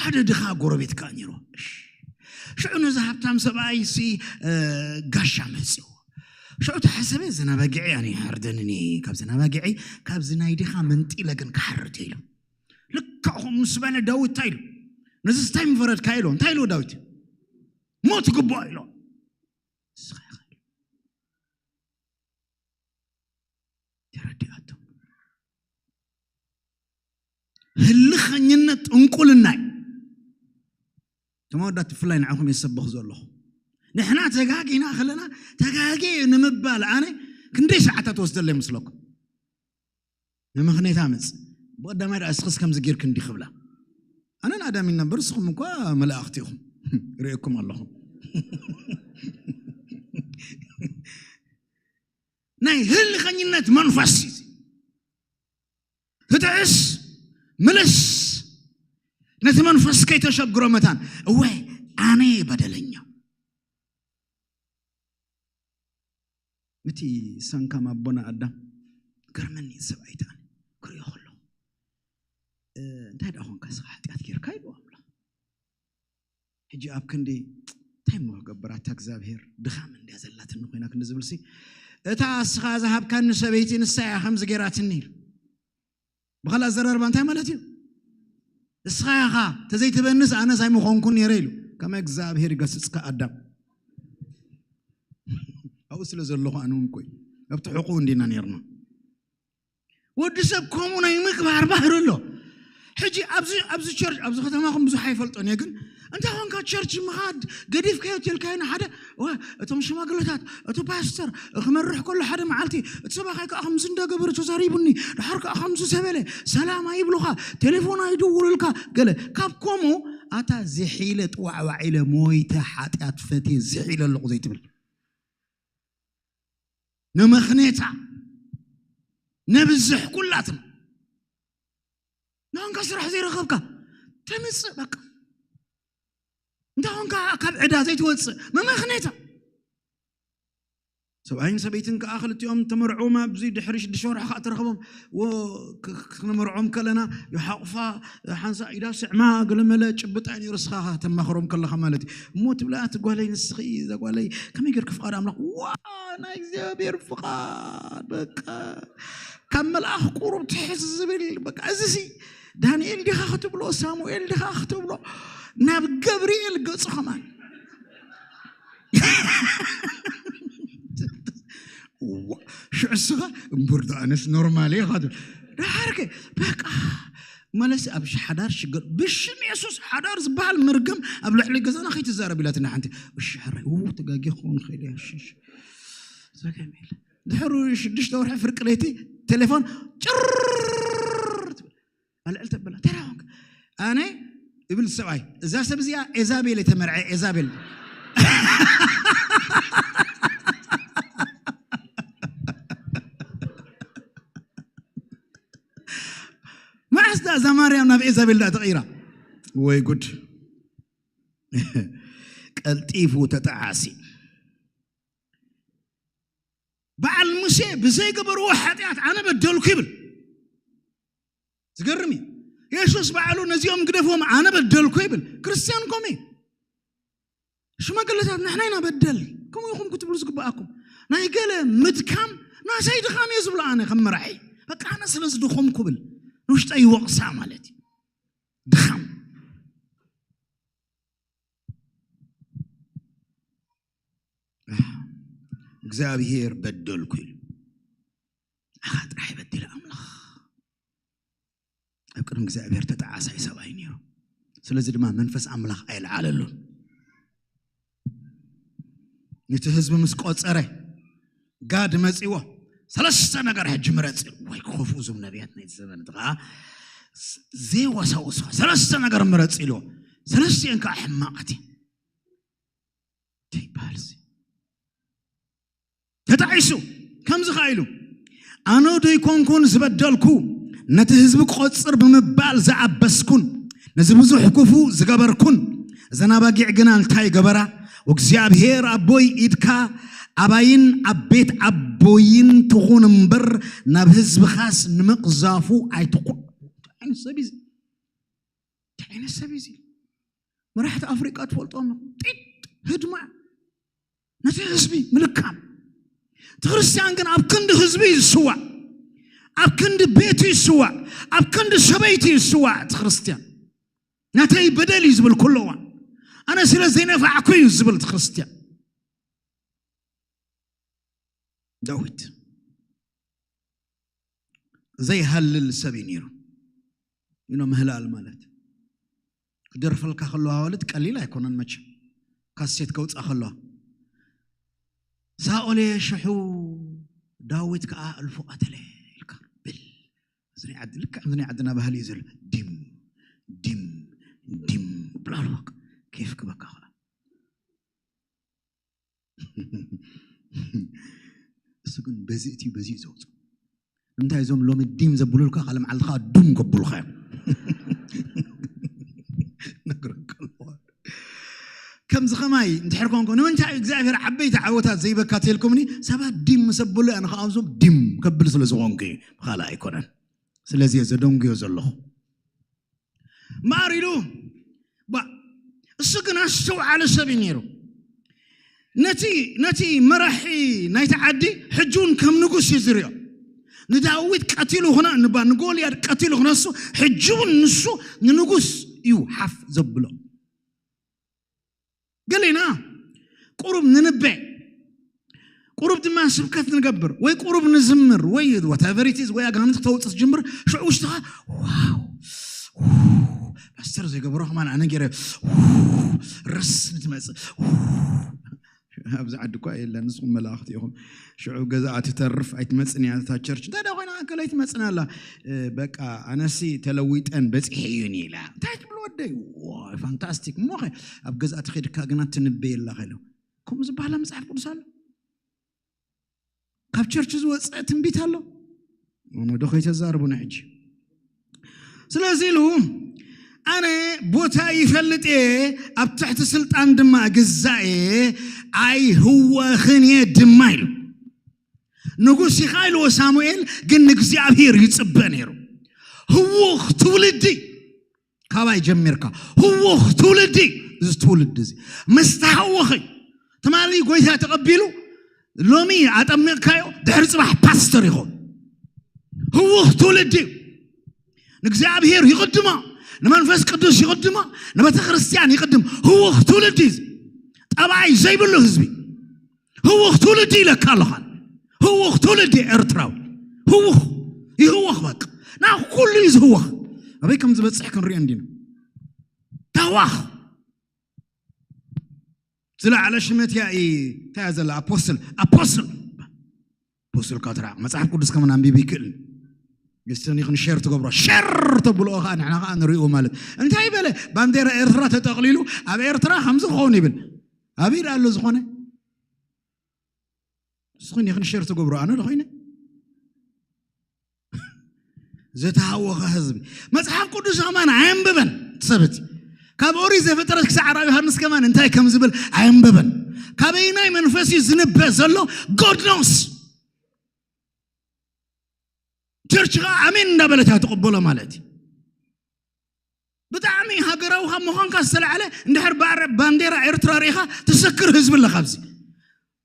ሓደ ድኻ ጎረቤት ከዓ ነይሩ እሺ ሽዑ ነዚ ሃብታም ሰብኣይ ሲ ጋሻ መፅዎ ሽዑ ተሓሰበ እዘን ኣባጊዕ ኣነ ይሓርደንኒ ካብዘን ኣባጊዕ ካብዚ ናይ ድኻ መንጢለ ግን ክሓርድ ኢሉ ልክዕ ምስ በለ ዳዊት እንታይ ኢሉ ነዚ ስታይ ምፈረድካ ኢሎ እንታይ ኢልዎ ዳዊት ሞት ግባኦ ኢሎ ንስኻ ኢኻ ኢሉ ተረዲኣቶ ህልኸኝነት ጥንቁልና እዩ ተመወዳት ብፍላይ ንዓኹም የሰብኽ ዘለኹ ንሕና ተጋጊና ከለና ተጋጌ ንምባል ኣነ ክንደይ ሰዓታት ወስደለ ይመስለኩም ንምኽንያት ኣመፅ ብቐዳማይ ደኣ እስኽስ ከምዚ ጌርክ እንዲ ክብላ ኣነ ንኣዳም ይነበር እስኹም እኳ መላእኽቲ ኢኹም ርእየኩም ኣለኹም ናይ ህልኸኝነት መንፈስ እዩ ትጥዕስ ምልስ ነቲ መንፈስ ከይተሸግሮ መታን። እወ፣ ኣነ በደለኛ። እቲ ሰንካም ኣቦና ኣዳም ገርመኒ፣ ሰብኣይ ተኣን ክሪኦ ከለኹ፣ "እ፣ እንታይ ደኣ ኾንካ እስኻ ሓጢኣት ጌርካ?" ኢሉ ኣምላኽ። ሕጂ ኣብ ክንዲ እንታይ እሞ ክገብር፣ ኣታ እግዚኣብሔር፣ ድኻም እንድያ ዘላትኒ ኮይና ክንዲ ዝብልሲ፣ "እታ እስኻ ዝሃብካኒ ሰበይቲ ንሳ እያ ከምዚ ጌራትኒ" ኢሉ። ብኻልእ ኣዘራርባ እንታይ ማለት እዩ? "እስኻ ኢኻ፣ ተዘይትበንስ ኣነስ ኣይምኾንኩን ነይረ" ኢሉ። ከመይ እግዚኣብሔር ይገስጽካ ኣዳም። ኣብኡ ስለ ዘለኹ ኣነ እውን ኮይ ኣብቲ ሕቁ እንዲና ነርና። ወዲ ሰብ ከምኡ ናይ ምግባር ባህሪ ኣሎ። ሕጂ ኣብዚ፣ ኣብዚ ቸርች፣ ኣብዚ ከተማኹም ብዙሕ ኣይፈልጦን እየ፣ ግን እንታይ ኾንካ ቸርች ምኻድ ገዲፍካዮ ትልካዮ ንሓደ፣ "ወ-፣ እቶም ሽማግለታት፣ እቲ ፓስተር ክመርሕ ከሎ ሓደ መዓልቲ እቲ ሰባኻይ ከዓ ከምዚ እንዳገበረ ተዛሪቡኒ፣ ድሓር ከዓ ከምዚ ተበለ፣ ሰላም ኣይብሉኻ፣ ቴሌፎን ኣይድውሉልካ" ገለ። ካብ ከምኡ ኣታ ዝሒለ ጥዋዕዋዕ ኢለ ሞይተ ሓጢኣት ፈትየ ዝሒለ ኣለኹ ዘይትብል። ነመኽኔታ ነብዝሕ ኩላትና። ንኾንካ ስራሕ ዘይረኸብካ ተምጽእ በቃ። እንታይ ኾንካ ካብ ዕዳ ዘይትወጽእ መመኽኔታ። ሰብኣይን ሰበይትን ከኣ ክልቲኦም ተመርዕዎም ኣብዚ ድሕሪ ሽዱሽተ ወርሒ ከኣ ተረኽቦም። ወ-፣ ክ-፣ ክ-፣ ክነመርዖም ከለና ይሓቑፋ፣ ሓንሳ ኢዳ ስዕማ፣ ገለመለ ጭብጣ እዩ ነይሩ፣ እስኻ ተማኽሮም ከለኻ ማለት እዩ። እሞ ትብላ፣ "እቲ ጓለይ ንስኺ፣ እዛ ጓለይ ከመይ ጌርኪ ፍቓድ ኣምላኽ?" ዋ፣ ናይ እግዚኣብሔር ፍቓድ፣ በቃ። ካብ መልኣኽ ቁሩብ ትሕት ዝብል፣ በቃ፣ እዚሲ ዳንኤል ዲኻ ክትብሎ፣ ሳሙኤል ዲኻ ክትብሎ፣ ናብ ገብርኤል ገጹ ከማን። ዋ፣ ሽዑ እስኻ እምበር ዶ ኣነስ ኖርማል እየ ኢኻ ትብል። ደሓርከ በቃ መለሲ ኣብ ሽ-፣ ሓዳር ሽግር ብሽም የሱስ ሓዳር ዝበሃል መርገም ኣብ ልዕሊ ገዛና ከይትዛረብ ኢላትና ሓንቲ። እሺ ሕራይ፣ ው፣ ተጋጊ ክኸውን ይኽእል እየ። እሺ፣ እሺ። ዘገም ኢለ። ድሕሪ ሽዱሽተ ወርሒ ፍርቂ ለይቲ ቴሌፎን ጭር ትብል። ኣልዕል ተበላ። ተራ ኾንክ። ኣነ እብል ሰብኣይ፣ እዛ ሰብ እዚኣ ኤዛቤል የተመርዐ ኤዛቤል። መዓስ ደኣ እዛ ማርያም ናብ ኤዛቤል ደኣ ተቐይራ? ወይ ጉድ። ቀልጢፉ ተጠዓሲ። በዓል ሙሴ ብዘይገበርዎ ሓጢኣት ኣነ በደልኩ ይብል። ዝገርም እዩ። የሱስ ባዕሉ ነዚኦም ግደፍዎም ኣነ በደልኩ ይብል። ክርስትያን ኮሜ ሽማግለታት ንሕና ኢና በደል፣ ከምኡ ኢኹም ክትብሉ ዝግብኣኩም። ናይ ገለ ምድካም ናሰይ ድኻም እየ ዝብሎ ኣነ ከም መራሒ። በቃ ኣነ ስለ ዝደኸምኩ ብል ንውሽጠ ይወቕሳ ማለት እዩ። ድኻም። እግዚኣብሔር በደልኩ ኢሉ። ንዓኻ ጥራሕ በዲለ ኣምላኽ። ኣብ ቅድሚ እግዚኣብሔር ተጠዓሳይ ሰብኣይ ነይሩ። ስለዚ ድማ መንፈስ ኣምላኽ ኣይለዓለሉን። ነቲ ህዝቢ ምስ ቆጸረ ጋድ መጺዎ፣ "ሰለስተ ነገር ሕጂ ምረጽ" ኢሉ። ወይ ክኸፍኡ እዞም ነቢያት ናይቲ ዘመን፣ እቲ ኸዓ ዘይወሳውሱ ሰለስተ ነገር ምረጽ ኢልዎ። ሰለስቲአን ከዓ ሕማቓት እየን። እንታይ ይበሃል እዚ? ተጣዒሱ ከምዚ ኸዓ ኢሉ፣ "ኣነ ዶ ኣይኮንኩን ዝበደልኩ፣ ነቲ ህዝቢ ቆጽር ብምባል ዝኣበስኩን፣ ነዚ ብዙሕ ክፉእ ዝገበርኩን?" እዘን ኣባጊዕ ግና እንታይ ገበራ? "እግዚኣብሔር ኣቦይ፣ ኢድካ ኣባይን ኣብ ቤት ኣቦይን ትኹን እምበር፣ ናብ ህዝብኻስ ንምቕዛፉ ኣይትኹን።" እንታይ ዓይነት ሰብ እዩ እዚ? እንታይ ዓይነት ሰብ እዩ እዚ? መራሕቲ ኣፍሪቃ ትፈልጦም ኢኹም። ጢጥ፣ ህድማ፣ ነቲ ህዝቢ ምልካም። እቲ ክርስትያን ግን ኣብ ክንዲ ህዝቢ እዩ ዝስዋዕ፣ ኣብ ክንዲ ቤቱ ይስዋዕ፣ ኣብ ክንዲ ሰበይቲ ይስዋዕ። እቲ ክርስትያን ናተይ በደል እዩ ዝብል ኩሉ እዋን፣ ኣነ ስለ ዘይነፋዕኩ እዩ ዝብል እቲ ክርስትያን። ዳዊት ዘይሃልል ሰብ እዩ ነይሩ። ይኖ ምህላል ማለት ክደርፈልካ ከለዋ፣ ዋልት ቀሊል ኣይኮነን መቸም። ካሴት ከውፃ ከለዋ፣ "ሳኦል ሽሑ፣ ዳዊት ከዓ እልፉ ቀተለ" ኢልካ ብል። እዚ ናይ ዓዲ፣ ልክዕ ከምዚ ናይ ዓድና ባህሊ እዩ ዘሎ። ዲም፣ ዲም፣ ዲም ብላ ኣለዋ። ኬፍ ክበካ ከኣ። እሱ ግን በዚ እቲ በዚ እዩ ዘውፅእ። ንምንታይ እዞም ሎሚ ዲም ዘብሉልካ፣ ካልእ መዓልቲ ከዓ ዱም ከብሉኻ እዮም። ከምዚ ከማይ እንድሕር ኮንኩ፣ ንምንታይ እግዚኣብሔር ዓበይቲ ዓወታት ዘይበካ ተልኩምኒ? ሰባት ዲም ምስ ኣብሉ ኣነ ከኣ ኣብዞም ዲም ከብል ስለ ዝኾንኩ እዩ፣ ብኻልእ ኣይኮነን። ስለዚ እየ ዘደንጉዮ ዘለኹ። እምበኣር ኢሉ፣ ባ እሱ ግን ኣስተውዓሊ ሰብ እዩ ነይሩ። ነቲ ነቲ መራሒ ናይቲ ዓዲ ሕጂ እውን ከም ንጉስ እዩ ዝሪኦ። ንዳዊት ቀቲሉ ክነ ንባ ንጎልያድ ቀቲሉ ክነሱ፣ ሕጂ እውን ንሱ ንንጉስ እዩ ሓፍ ዘብሎ። ገሌና ቁሩብ ንንበ፣ ቁሩብ ድማ ስብከት ንገብር፣ ወይ ቁሩብ ንዝምር፣ ወይ whatever it is፣ ወይ ኣጋንንቲ ክተውፅእ ትጅምር። ሽዑ ውሽጥኻ ዋው፣ ፓስተር ዘይገበሮ ከማን ኣነ ገይረ፣ ረስ ንትመፅእ። ኣብዚ ዓዲ እኳ የለን፣ ንስኹም መላእኽቲ ኢኹም። ሽዑ ገዛኣ ትተርፍ ኣይትመፅን እያ እታ ቸርች። እንታይ ደኣ ኮይና ኣከለ ኣይትመፅን ኣላ። እ፣ በቃ ኣነሲ ተለዊጠን በፂሐ እዩን ኢላ። እንታይ ትብሉ ወደይ? ዋይ፣ ፋንታስቲክ። እሞ ኸ ኣብ ገዛኣ ትኸድካ ግና ትንበየላ ከሎ። ከምኡ ዝበሃላ መጽሓፍ ቅዱስ ኣሎ? ካብ ቸርች ዝወፀ ትንቢት ኣሎ? እሞ ዶ ከይተዛርቡና ሕጂ? ስለዚ ኢሉ ኣነ ቦታ ይፈልጥ እየ፣ ኣብ ትሕቲ ስልጣን ድማ ግዛእ እየ፣ ኣይህወኽን እየ ድማ ኢሉ። ንጉስ ኢኻ ኢልዎ ሳሙኤል፣ ግን ንእግዚኣብሔር ይጽበ ነይሩ። ህውኽ ትውልዲ ካባይ ጀሚርካ፣ ህውኽ ትውልዲ፣ እዚ ትውልዲ እዚ ምስ ተሃወኸ፣ ትማሊ ጎይታ ተቐቢሉ፣ ሎሚ ኣጠሚቕካዮ፣ ድሕሪ ጽባሕ ፓስተር ይኸውን። ህውኽ ትውልዲ እዩ። ንእግዚኣብሔር ይቕድሞ፣ ንመንፈስ ቅዱስ ይቕድሞ፣ ንቤተ ክርስቲያን ይቕድም። ህውኽ ትውልዲ እዩ። ጠባይ ዘይብሉ ህዝቢ። ህውኽ ትውልዲ ኢለካ ኣለኻን። ህውኽ ትውልዲ ኤርትራዊ። ህውኽ። ይህወኽ በቃ። ናብ ኩሉ እዩ ዝህወኽ። ኣበይ ከም ዝበጽሕ ክንሪኦ እንዲና። ተህዋኽ። ዝለዓለ ሽመት እያ እይ-፣ እንታይ እያ ዘላ? ኣፖስትል። ኣፖስትል። ኣፖስትል ካትራ። መጽሓፍ ቅዱስ ከመን ኣንቢብ ይክእል። የስተን ይኹን ሼር ትገብሮ። ሼር ተብልኦ ኸዓ ንሕና ኸዓ ንሪኦ ማለት። እንታይ በለ? ባንዴራ ኤርትራ ተጠቕሊሉ ኣብ ኤርትራ ከምዚ ክኸውን ይብል። ኣበይ ደኣ ኣሎ ዝኾነ? ንስኹን ይኹን ሼር ትገብሮ፣ ኣነ ዶ ኮይነ? ዝተሃወኸ ህዝቢ። መጽሓፍ ቅዱስ ከማን ኣየንብበን እቲ ሰብ እቲ። ካብ ኦሪት ዘፍጥረት ክሳዕ ራእይ ዮሃንስ ከማን እንታይ ከም ዝብል ኣየንበበን። ካበይናይ መንፈስ እዩ ዝንበ ዘሎ? God knows። ቸርች ኸዓ ኣሜን እንዳበለት እያ ትቕበሎ ማለት እዩ። ብጣዕሚ ሃገራዊ ካብ ምዃንካ ዝተላዕለ እንድሕር ባዕረ-፣ ባንዴራ ኤርትራ ርኢኻ ትሰክር ህዝቢ ኣለኻ ኣብዚ።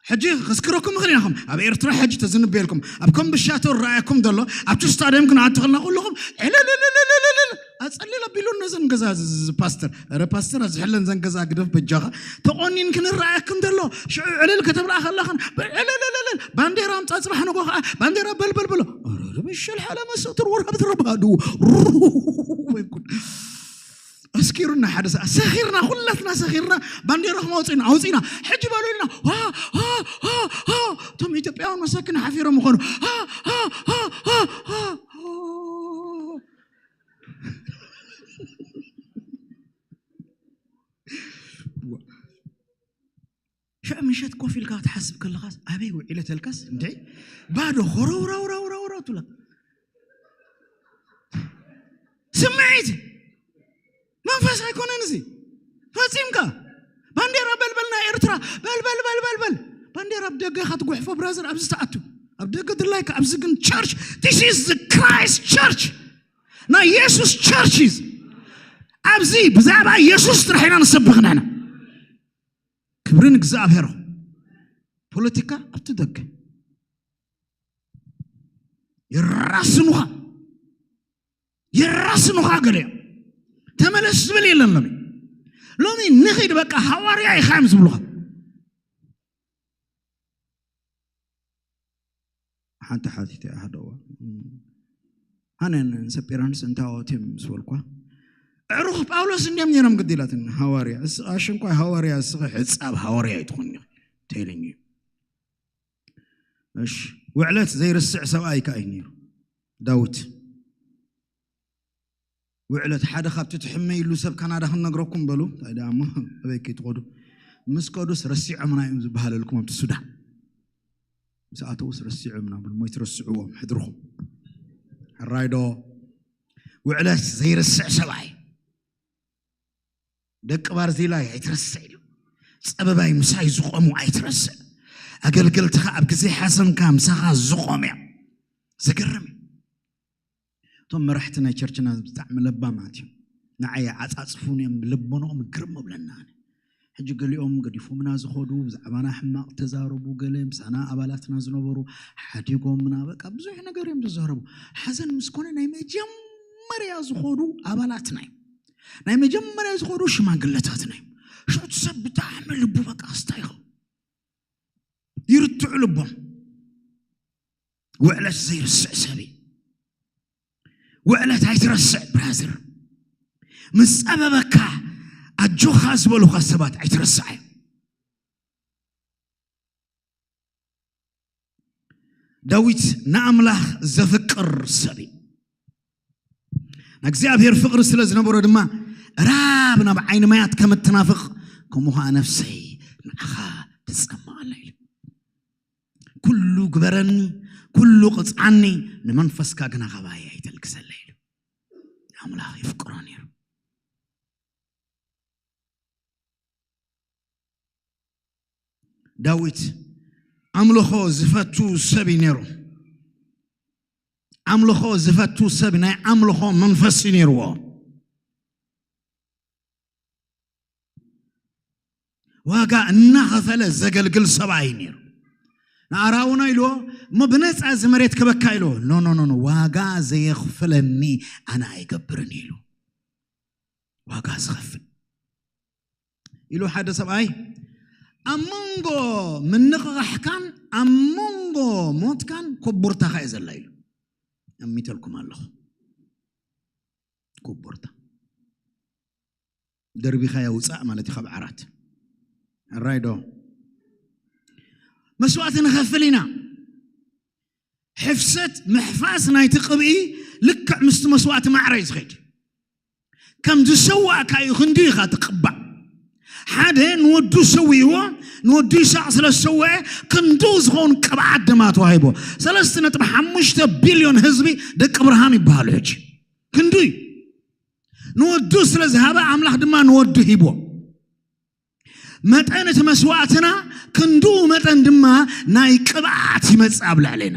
ሕጂ ከስክረኩም ይኽእል ኢና። ከም ኣብ ኤርትራ ሕጂ ተዝንበየልኩም፣ ኣብ ኮምብሻቶ ረኣየኩም ዘሎ፣ ኣብቲ ስታድየም ክንኣቱ ከለና ኩልኹም ዕልልልልልልል ኣጸልል ኣቢሉን ነዘን ገዛ ዝ-፣ ዝ-፣ ፓስተር። ኧረ ፓስተር፣ ኣዝሕለን ዘን ገዛ ግደፍ በጃኻ። ተቖኒን ክንረኣየኩም ዘሎ፣ ሽዑ ዕልል ከተብላ ከለኽን፣ ዕልልልልል፣ ባንዴራ ኣምጻ፣ ጽባሕ ንጎ ኸዓ ባንዴራ በልበል ብሎ። ኧረ ብሸል ሓላ መሰትር ወራብ ትረባዱ። ወይ ጉድ። ኣስኪሩና ሓደ ሰዓት። ሰኺርና፣ ኩላትና ሰኺርና፣ ባንዴራኹም ኣውጺእና፣ ኣውጺእና፣ ሕጂ በሉ ኢልና፣ ዋ፣ ዋ፣ ዋ፣ ዋ። እቶም ኢትዮጵያውያን መሳኪን ሓፊሮም ምኾኑ። ዋ፣ ዋ፣ ዋ፣ ዋ፣ ዋ። ሽዑ ምሸት ኮፍ ኢልካ ክትሓስብ ከለኻስ፣ ኣበይ ውዒለ ተልካስ፣ እንድዒ ባዶ ኾረውራውራውራውራው ትብላ። ስምዒት መንፈስ ኣይኮነን እዚ። ፈጺምካ ባንዴራ በልበል ናይ ኤርትራ፣ በልበል በልበል በል። ባንዴራ ኣብ ደገ ኢኻ ትጉሕፎ ብራዘር፣ ኣብዚ ትኣቱ። ኣብ ደገ ድላይካ፣ ኣብዚ ግን ቸርች፣ this is the Christ church። ናይ የሱስ ቸርች እዩ። ኣብዚ ብዛዕባ የሱስ ጥራሕ ኢና ንሰብኽ ንሕና። ክብሪ ንእግዚኣብሔር። ፖለቲካ ኣብቲ ደገ። የራስኑኻ፣ የራስኑኻ ገለ እዮም። ተመለስ ዝብል የለን ሎሚ። ሎሚ ንኺድ በቃ ሃዋርያ ኢኻ እዮም ዝብሉኻ። ሓንቲ ሓቲተ እያ ሓደ እዋን። ኣነ ንሰጲራንስ እንታይ ኣወትዮም ምስ በልኳ፣ ኣዕሩኽ ጳውሎስ እንዲዮም ነይሮም ግዲላትን ሃዋርያ። እስ-፣ ኣሽንኳይ ሃዋርያ፣ እስኺ ሕጻብ ሃዋርያ ኣይትኾን ኢኺ። ተይለኝ እዩ። እሺ፣ ውዕለት ዘይርስዕ ሰብኣይ ከኣ እዩ ነይሩ ዳዊት። ውዕለት ሓደ ካብቲ ትሕመይሉ ሰብ ካናዳ ክንነግረኩም በሉ። እንታይ ደኣ እሞ ኣበይ ከይትኸዱ። ምስ ከዱስ ረሲዖምና እዮም ዝበሃለልኩም ኣብቲ ሱዳን። ምስ ኣተውስ ረሲዖምና በሉ። ሞይ ትረስዕዎም ሕድርኹም። ሕራይ ዶ? ውዕለት ዘይርስዕ ሰብኣይ። ደቂ ባርዚላይ ኣይትረስዕ ኢሉ። ጸበባይ ምሳይ ዝቆሙ ኣይትረስዕ። ኣገልገልትኻ ኣብ ግዜ ሓዘንካ ምሳኻ ዝቆም እዮም። ዘገርም እዩ። እቶም መራሕቲ ናይ ቸርችና ብጣዕሚ ለባማት እዮም። ንዓይ ዓጻጽፉን እዮም፣ ልቦናኦም ግርም እብለና። ሕጂ ገሊኦም ገዲፎምና ዝኸዱ፣ ብዛዕባና ሕማቕ ተዛረቡ፣ ገለ ምሳና ኣባላትና ዝነበሩ ሓዲጎምና፣ በቃ ብዙሕ ነገር እዮም ዝዛረቡ። ሓዘን ምስ ኮነ ናይ መጀመርያ ዝኸዱ ኣባላትና እዮም። ናይ መጀመርያ ዝኸዱ ሽማግለታትና እዮም። ሽዑ እቲ ሰብ ብጣዕሚ ልቡ በቃ ኣስታይኹ ይርትዑ ልቦም። ውዕለት ዘይርስዕ ሰብ እዩ። ውዕለት ኣይትረስዕ ብራዘር። ምስ ጸበበካ ኣጆኻ ዝበሉኻ ሰባት ኣይትረስዓዮም። ዳዊት ንኣምላኽ ዘፍቅር ሰብ እዩ። ንእግዚኣብሔር ፍቕሪ ስለ ዝነበሮ ድማ ራብ ናብ ዓይኒ ማያት ከም እትናፍቕ ከምኡ ኸዓ ነፍሰይ ንዓኻ ትጸምእ ኣላ ኢሉ። ኩሉ ግበረኒ፣ ኩሉ ቅጽዓኒ፣ ንመንፈስካ ግና ኻባይ ኣይተልግሰለይ ኢሉ። ኣምላኽ ይፍቅሮ ነይሩ። ዳዊት ኣምልኾ ዝፈቱ ሰብ እዩ ነይሩ። ኣምልኾ ዝፈቱ ሰብ፣ ናይ ኣምልኾ መንፈስ እዩ ነይርዎ። ዋጋ እናኸፈለ ዘገልግል ሰብኣይ ነይሩ። ንኣራውና ኢልዎ እሞ ብነፃ እዚ መሬት ክበካ ኢልዎ። ኖ ኖ ኖ ኖ፣ ዋጋ ዘየኽፍለኒ ኣነ ኣይገብርን ኢሉ። ዋጋ ዝኸፍል ኢሉ ሓደ ሰብኣይ ኣብ መንጎ ምንቕቓሕካን ኣብ መንጎ ሞትካን ኮቦርታኻ እየ ዘላ ኢሉ። ኣሚተልኩም ኣለኹ። ኮቦርታ ደርቢኻ የውፃእ ማለት እዩ ካብ ዓራት። ሕራይ ዶ? መስዋእቲ ንኸፍል ኢና። ሕፍሰት ምሕፋስ ናይቲ ቅብኢ ልክዕ ምስቲ መስዋእቲ ማዕረ እዩ ዝኸይድ። ከም ዝሰዋእካ እዩ ክንዱ ኢኻ ትቅባእ። ሓደ ንወዱ ሰዊእዎ፣ ንወዱ ይስሐቅ ስለ ዝሰወአ ክንዱ ዝኸውን ቅብዓት ድማ ተዋሂቦ። ሰለስተ ነጥቢ ሓሙሽተ ቢልዮን ህዝቢ ደቂ ብርሃን ይበሃሉ። ሕጂ ክንዱ እዩ። ንወዱ ስለ ዝሃበ ኣምላኽ ድማ ንወዱ ሂቦ። መጠን እቲ መስዋእትና ክንድኡ መጠን ድማ ናይ ቅብኣት ይመጽእ ኣብ ልዕሌና።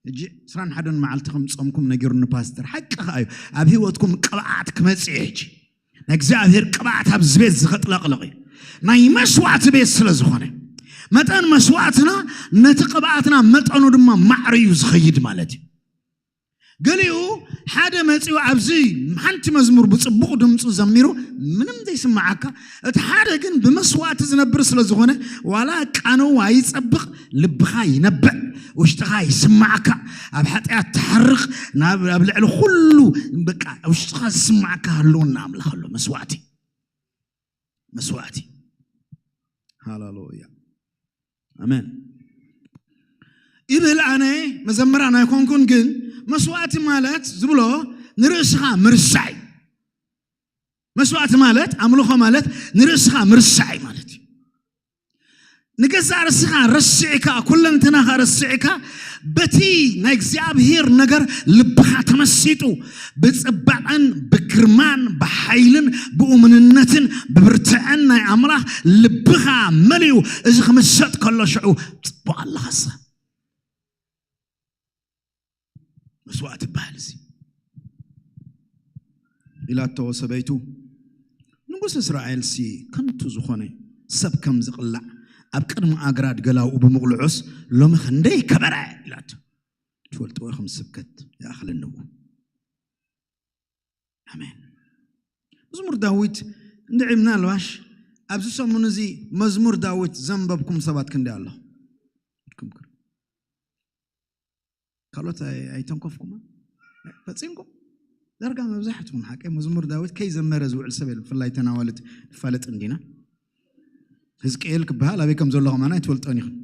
ሕጂ ዕስራን ሓደን መዓልቲ ከም ጾምኩም ነጊሩኒ ፓስተር። ሓቂ ኸኣ እዩ። ኣብ ህይወትኩም ቅብኣት ክመጽእ እዩ። ሕጂ ናይ እግዚኣብሔር ቅብኣት ኣብዚ ቤት እዚ ከጥለቕልቕ እዩ። ናይ መስዋእቲ ቤት ስለ ዝኾነ መጠን መስዋእትና ነቲ ቅብኣትና መጠኑ ድማ ማዕረ እዩ ዝኸይድ ማለት እዩ። ገሊኡ ሓደ መጺኡ ኣብዚ ሓንቲ መዝሙር ብጽቡቕ ድምፁ ዘሚሩ ምንም ዘይስምዓካ፣ እቲ ሓደ ግን ብመስዋእቲ ዝነብር ስለ ዝኾነ ዋላ ቃንኡ ኣይጸብቕ፣ ልብኻ ይነብዕ፣ ውሽጥኻ ይስምዓካ፣ ኣብ ሓጢኣት ትሓርቕ፣ ናብ ኣብ ልዕሊ ኩሉ በቃ ውሽጥኻ ዝስምዓካ ህልውና ኣምላኽ ኣሎ። መስዋእቲ መስዋእቲ። ሃሌሉያ ኣሜን። ይብል ኣነ መዘምራን ኣይኮንኩን፣ ግን መስዋእቲ ማለት ዝብሎ ንርእስኻ ምርሳዕ እዩ። መስዋእቲ ማለት ኣምልኾ ማለት ንርእስኻ ምርሳዕ እዩ ማለት እዩ። ንገዛእ ርእስኻ ረሲዕካ፣ ኩለንትናኻ ረሲዕካ፣ በቲ ናይ እግዚኣብሔር ነገር ልብኻ ተመሲጡ፣ ብጽባቐን ብግርማን ብሓይልን ብእሙንነትን ብብርትዐን ናይ ኣምላኽ ልብኻ መሊኡ፣ እዚ ክምሰጥ ከሎ ሽዑ ጽቡቕ ኣለኻሰ። መስዋእቲ ይበሃል እዚ። ኢላቶ ሰበይቱ፣ ንጉስ እስራኤልሲ ከንቱ ዝኾነ ሰብ ከም ዝቕላዕ ኣብ ቅድሚ ኣግራድ ገላውኡ ብምቕልዖስ ሎሚ ክንደይ ከበረ ኢላቶ። ትፈልጥዎ ኢኹም ስብከት ይኣኽለኒ እሞ። ኣሜን። መዝሙር ዳዊት እንድዒ ምናልባሽ ኣብዚ ሰሙን እዚ መዝሙር ዳዊት ዘንበብኩም ሰባት ክንደይ ኣለኹም? ካልኦት ኣይ- ኣይተንኮፍኩማ ፈጺምኩም። ዳርጋ መብዛሕትኩም ሓቀይ መዝሙር ዳዊት ከይዘመረ ዝውዕል ሰብ የለን። ብፍላይ ተናዋልት ንፋለጥ እንዲና። ህዝቅኤል ክበሃል ኣበይ ከም ዘሎ ከማና ኣይትፈልጦን ኢኹም።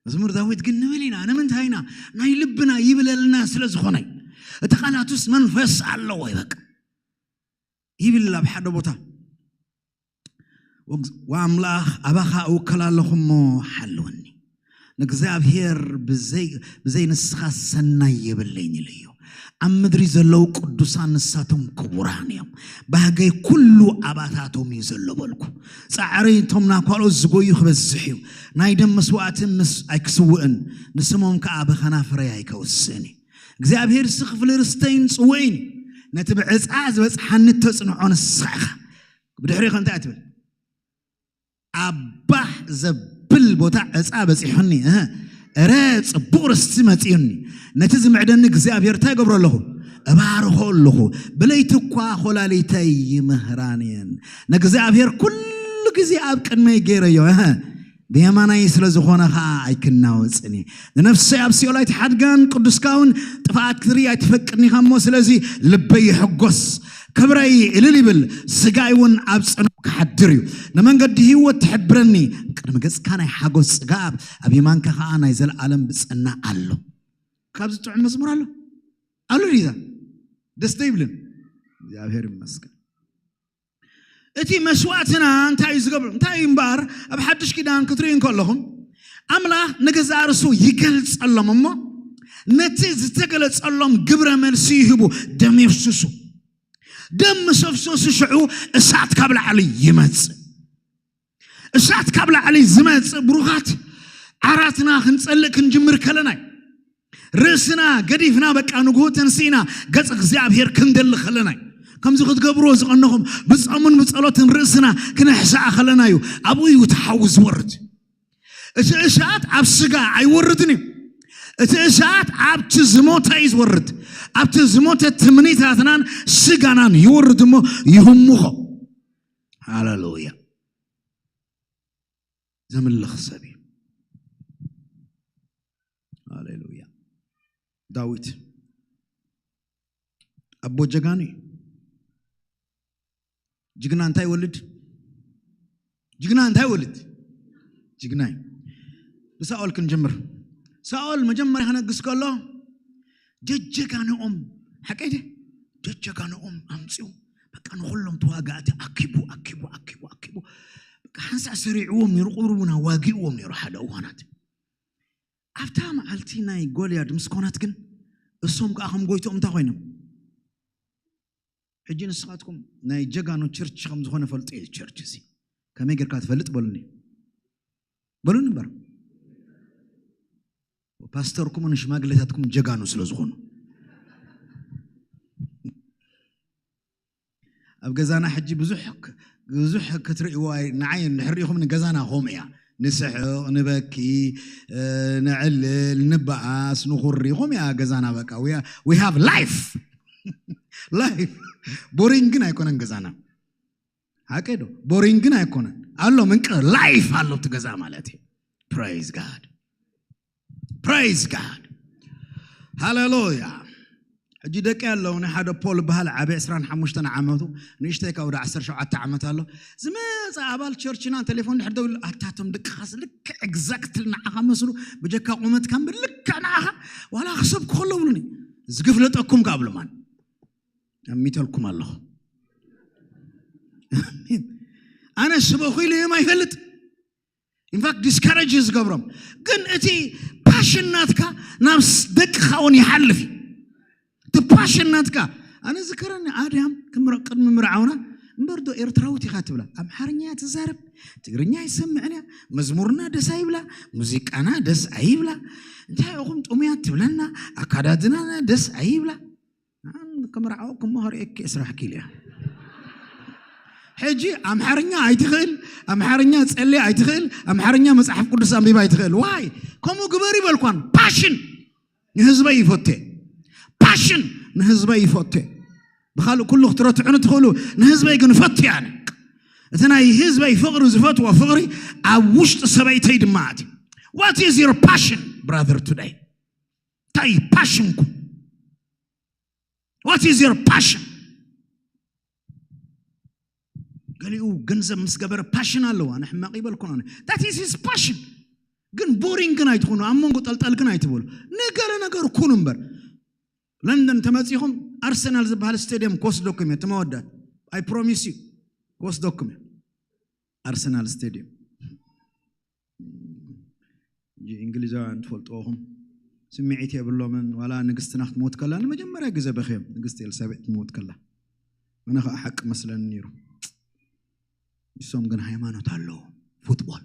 መዝሙር ዳዊት ግን ንብል ኢና። ንምንታይ ኢና? ናይ ልብና ይብለልና ስለ ዝኾነ። እቲ ቃላቱስ መንፈስ ኣለዎ። ይበቃ ይብል ኣብ ሓደ ቦታ። ወግ- ወኣምላኽ ኣባኻ እውከል ኣለኹ እሞ ሓልወኒ። ንእግዚኣብሔር ብዘይ ንስኻ ሰናይ የብለይን ኢለዮ። ኣብ ምድሪ ዘለዉ ቅዱሳን ንሳቶም ክቡራን እዮም። ባህገይ ኩሉ ኣባታቶም እዩ ዘሎ በልኩ። ጻዕረይ እቶም ናብ ካልኦት ዝጎዩ ክበዝሕ እዩ። ናይ ደም መስዋዕቲ ምስ ኣይክስውእን፣ ንስሞም ከኣ ብኸናፍረይ ኣይከውስእን እዩ። እግዚኣብሔር ዝኽፍል ርስተይን ጽውእይን እዩ። ነቲ ብዕጻ ዝበጽሓኒ እተጽንዖ ንስኻ ኢኻ። ብድሕሪኡ ከ እንታይ ትብል? ኣብ ባህ ዘብል ቦታ ዕጻ በጺሑኒ፣ እህ፣ እረ ጽቡቕ ርስቲ መጺኡኒ። ነቲ ዝምዕደኒ እግዚኣብሔር እንታይ ገብሮ ኣለኹ? እባርኾ ኣለኹ። ብለይቲ እኳ ኾላሊተይ ይምህራን እየን። ንእግዚኣብሔር ኩሉ ግዜ ኣብ ቅድመይ ገይረዮ፣ እህ፣ ብየማናይ ስለ ዝኾነ ኸዓ ኣይክናወጽን እየ። ንነፍሰይ ኣብ ሲኦል ኣይትሓድጋን፣ ቅዱስካ እውን ጥፍኣት ክትርኢ ኣይትፈቅድን ኢኻ እሞ፣ ስለዚ ልበይ ይሕጎስ፣ ክብረይ እልል ይብል፣ ስጋይ እውን ኣብ ጽንዓት ክሓድር እዩ። ንመንገዲ ህይወት ትሕብረኒ፣ ቅድሚ ገጽካ ናይ ሓጎስ ጽጋብ፣ ኣብ የማንካ ኸዓ ናይ ዘለኣለም ብጽና ኣሎ። ካብዚ ጥዑም መዝሙር ኣሎ ኣሎ ዲዛ ደስ ዶ ይብልን? እግዚኣብሔር ይመስገን። እቲ መስዋእትና እንታይ እዩ ዝገብር? እንታይ እዩ እምበኣር? ኣብ ሓድሽ ኪዳን ክትርእዩ እንከለኹም፣ ኣምላኽ ንገዛእ ርእሱ ይገልጸሎም እሞ፣ ነቲ ዝተገለጸሎም ግብረ መልሲ ይህቡ። ደም የፍስሱ። ደም ምስ ኣፍሰሱ ሽዑ እሳት ካብ ላዕሊ ይመጽእ። እሳት ካብ ላዕሊ ዝመጽእ፣ ብሩኻት፣ ዓራትና ክንጸልእ ክንጅምር ከለና እዩ። ርእስና ገዲፍና በቃ ንግሆ ተንሲእና ገጽ እግዚኣብሔር ክንደሊ ከለና እዩ። ከምዚ ክትገብርዎ ዝቐነኹም፣ ብጾምን ብጸሎትን ርእስና ክነሕስኣ ከለና እዩ። ኣብኡ እዩ እቲ ሓዊ ዝወርድ። እቲ እሳት ኣብ ስጋ ኣይወርድን እዩ። እቲ እሳት ኣብቲ ዝሞተ እዩ ዝወርድ። ኣብቲ ዝሞተ ትምኒታትናን ስጋናን ይወርድ እሞ ይህሙኾ። ሃሌሉያ። ዘምልኽ ሰብ እዩ። ሃሌሉያ። ዳዊት ኣቦ ጀጋኑ እዩ። ጅግና እንታይ ይወልድ? ጅግና እንታይ ይወልድ? ጅግና እዩ። ብሳኦል ክንጅምር። ሳኦል መጀመርያ ክነግስ ከሎ ጀጀጋንኦም፣ ሓቀይ ድየ? ጀጀጋንኦም ኣምጺኡ በቃ ንኹሎም ተዋጋእቲ ኣኪቡ ኣኪቡ ኣኪቡ ኣኪቡ በቃ ሓንሳእ ሰሪዕዎም ነይሩ። ቁሩብ እውን ኣዋጊእዎም ነይሩ ሓደ እዋናት። ኣብታ መዓልቲ ናይ ጎልያድ ምስ ኮነት ግን እሶም ከዓ ከም ጎይቶም እንታይ ኮይኖም? ሕጂ ንስኻትኩም ናይ ጀጋኑ ቸርች ከም ዝኾነ ፈልጡ እዩ። ቸርች እዚ ከመይ ጌርካ ትፈልጥ በሉኒ፣ በሉኒ እምበር። ፓስተርኩምን ሽማግሌታትኩም ጀጋኑ ስለ ዝኾኑ ኣብ ገዛና ሕጂ ብዙሕ ክ- ብዙሕ ክትርእይዎ ኣይ- ንዓይ እንድሕር ርኢኹም ንገዛና ከምኡ እያ። ንስሕቕ፣ ንበኪ፣ እ፣ ነዕልል፣ ንበኣስ፣ ንኹሪ፣ ከምኡ እያ ገዛና። በቃ we are- we have life. Life boring ግን ኣይኮነን ገዛና። ሓቀይ ዶ? ቦሪንግ ግን ኣይኮነን። ኣሎ ምንቀ ላይፍ ኣሎ እቲ ገዛ ማለት እዩ። Praise God. Praise God. ሃሌሉያ። ሕጂ ደቂ ኣለውኒ፣ ሓደ ፖል በሃል ዓበ ዕስራን ሓሙሽተን ዓመቱ፣ ንእሽተይ ካብ ወደ ዓሰርተ ሸውዓተ ዓመት ኣሎ። ዝመፀ ኣባል ቸርችና ቴሌፎን ድሕር ደው ኢሉ፣ ኣታቶም ደቅኻስ ልክዕ ኤግዛክትሊ ንዓኻ መስሉ፣ ብጀካ ቁመትካ እምበር ልክዕ ንዓኻ ዋላ ክሰብኩ ከሎ ብሉኒ። ዝግፍለጠኩም ካብ ልማን ኣሚተልኩም ኣለኹ። ኣሜን። ኣነ ስበኹ ኢሉ እዮም ኣይፈልጥ። ኢንፋክት ዲስካሬጅ ዝገብሮም ግን እቲ ፓሽን ናትካ ናብ ስ- ደቅኻ እውን ይሓልፍ እዩ። እቲ ፓሽን ናትካ ኣነ ዝከረኒ ኣድያም ክምረ- ቅድሚ ምርዓውና እምበር ዶ ኤርትራዊት ኢኻ ትብላ፣ ኣምሓርኛ እያ ትዛረብ፣ ትግርኛ ይሰምዕን እያ፣ መዝሙርና ደስ ኣይብላ፣ ሙዚቃና ደስ ኣይብላ፣ እንታይ ኢኹም ጥሙያት ትብለና፣ ኣካዳድናና ደስ ኣይብላ። ኣን ክምርዓወኩም እሞ ከርእየኪ እየ ስራሕኪ ኢሉ እያ። ሕጂ ኣምሓርኛ ኣይትኽእል፣ ኣምሓርኛ ጸልያ ኣይትኽእል፣ ኣምሓርኛ መጽሓፍ ቅዱስ ኣንቢባ ኣይትኽእል። ዋይ ከምኡ ግበሪ በልኳን። ፓሽን ንህዝበይ ይፈቴ፣ ፓሽን ንህዝበይ ይፈቴ። ብኻልእ ኩሉ ክትረትዑኒ ትኽእሉ፣ ንህዝበይ ግን ፈትየ ኣነ። እቲ ናይ ህዝበይ ፍቕሪ ዝፈትዎ ፍቕሪ ኣብ ውሽጢ ሰበይተይ ድማ ኣትዩ። What is your passion, brother, today? እንታይ እዩ ፓሽንኩም? What is your passion? ገሊኡ ገንዘብ ምስ ገበረ ፓሽን ኣለዋ። ኣነ ሕማቕ ይበልኩን ኣነ that is his passion። ግን ቦሪንግ ግን ኣይትኹኑ፣ ኣብ መንጎ ጠልጠል ግን ኣይትበሉ። ንገለ ነገር ኩኑ እምበር። ለንደን ተመጺኹም ኣርሰናል ዝበሃል ስቴዲየም ክወስደኩም እየ። እቲ መወዳት I promise you ክወስደኩም እየ። ኣርሰናል ስቴዲየም ሕጂ እንግሊዛውያን ትፈልጥዎም ስምዒት የብሎምን። ዋላ ንግስትና ክትሞት ከላ ንመጀመርያ ግዜ በኽዮም፣ ንግስቲ ኤልሳቤጥ ክትሞት ከላ። ኣነ ከዓ ሓቂ መስለኒ ነይሩ። ንሶም ግን ሃይማኖት ኣለዎም። ፉትቦል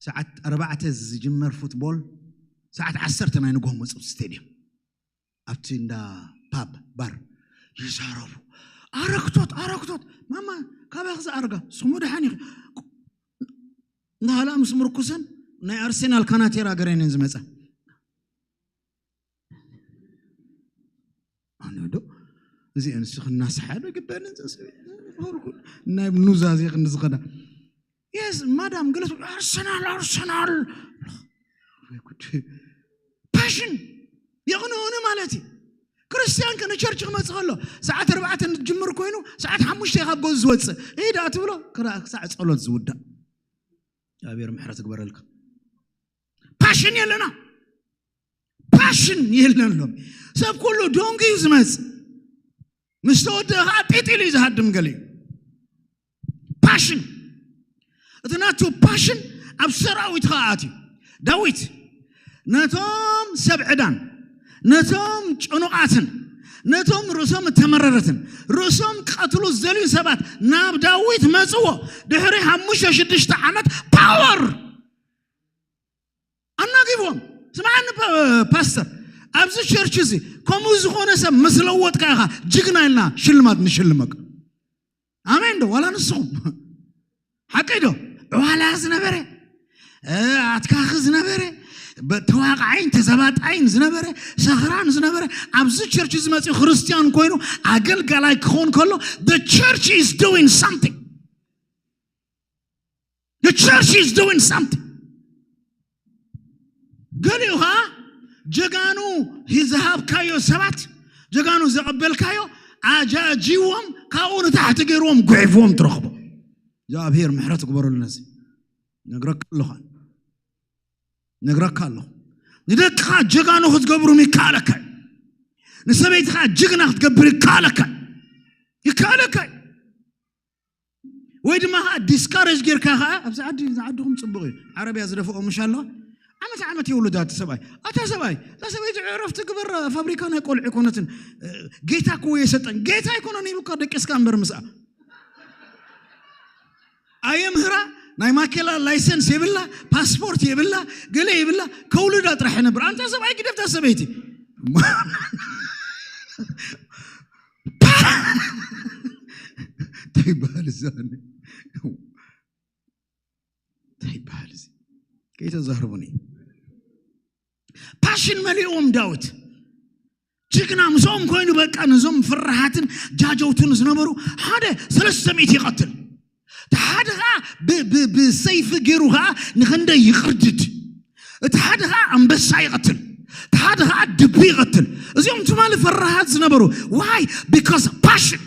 ሰዓት ኣርባዕተ ዝጅመር ፉትቦል ሰዓት ዓሰርተ ናይ ንግሆ መፁ ስቴድየም። ኣብቲ እንዳ ፓብ ባር ይዛረቡ። ኣረክቶት ኣረክቶት ማማ ካባይ ክዝኣርጋ ስሙ ደሓን ይኸ እንዳሃላ ምስ ምርኩሰን ናይ ኣርሴናል ካናቴራ ገረንን ዝመፃ ኣነዶ እዚአን ስኽና ሰሓዶ ግበንን ናይ ኑዛዜ ክንዝኸዳ የስ ማዳም ገለ ኣርሰናል ኣርሰናል ፓሽን የቕንኡኒ ማለት እዩ። ክርስቲያን ከ ንቸርች ክመፅ ከሎ ሰዓት ኣርባዕተ ንጅምር ኮይኑ ሰዓት ሓሙሽተ ካብ ጎዝ ዝወፅእ ኢዳ ትብሎ ክሳዕ ጸሎት ዝውዳእ እግዚኣብሔር ምሕረት ግበረልካ። ፓሽን የለና ፓሽን የለን ሎም ሰብ ኩሉ ዶንግ እዩ ዝመፅ ምስ ተወደአ ከዓ ጢጢል እዩ ዝሃድም ገለ እዩ። ፓሽን እቲ ናቱ ፓሽን ኣብ ሰራዊት ከዓ ኣትዩ። ዳዊት ነቶም ሰብ ዕዳን ነቶም ጭኑቓትን ነቶም ርእሶም እተመረረትን ርእሶም ቀትሉ ዝደልዩ ሰባት ናብ ዳዊት መፅዎ። ድሕሪ ሓሙሽተ ሽዱሽተ ዓመት ፓወር ኣናጊቦም። ስምዓኒ ፓስተር፣ ኣብዚ ቸርች እዚ ከምኡ ዝኾነ ሰብ ምስ ለወጥካ ኢኻ ጅግና ኢልና ሽልማት ንሽልመካ። ኣሜን ዶ ዋላ ንስኹም ሓቀይ ዶ? ዕዋላ ዝነበረ ኣትካኺ ዝነበረ ተዋቃዓይን ተዘባጣይን ዝነበረ ሰኽራን ዝነበረ ኣብዚ ቸርች እዚ መፅኡ ክርስቲያን ኮይኑ ኣገልጋላይ ክኸውን ከሎ the church is doing something. The church is doing something. ገሊኡ ከዓ ጀጋኑ ዝሃብካዮ ሰባት ጀጋኑ ዘቐበልካዮ ኣጃጂዎም ካብኡ ንታሕቲ ገይርዎም ጉዒፍዎም ትረኽቦ። እግዚኣብሔር ምሕረት ግበረሉ። ነዚ ነግረካ ኣለኹ ነግረካ ኣለኹ። ንደቅኻ ጀጋኑ ክትገብሩም ይከኣለካ እዩ። ንሰበይትኻ ጅግና ክትገብር ይከኣለካ እዩ። ይከኣለካ እዩ። ወይ ድማ ከዓ ዲስካሬጅ ጌርካ ከዓ ኣብዚ ዓዲ ንዓድኹም ፅቡቅ እዩ። ዓረብያ ዝደፍኦ ምሽ ኣለዋ ዓመት ዓመት የውልዳ እቲ ሰብኣይ። ኣታ ሰብኣይ እዛ ሰበይቲ ዕረፍቲ ግበር ፋብሪካ ናይ ቆልዑ ኣይኮነትን ጌታ ክዎ የሰጠን ጌታ ኣይኮነን ኢሉካ ደቂስካ እምበር ምስኣ ኣየምህራ ናይ ማኬላ ላይሰንስ የብላ ፓስፖርት የብላ ገለ የብላ ከውልዳ ጥራሕ ነብር ኣንታ ሰብኣይ ግደፍታ ሰበይቲ እንታይ ይበሃል እዛ እንታይ ይበሃል እዚ ከይተዛርቡኒ ፓሽን መሊእዎም ዳዊት ጅግና ምስኦም ኮይኑ በቃ ነዞም ፍርሃትን ጃጀውትን ዝነበሩ ሓደ ሰለስተ ሚእቲ ይቐትል እቲ ሓደ ከዓ ብሰይፊ ገይሩ ከዓ ንክንደይ ይቕርድድ እቲ ሓደ ከዓ ኣንበሳ ይቐትል እቲ ሓደ ከዓ ድቢ ይቐትል እዚኦም ትማሊ ፈራሃት ዝነበሩ why because passion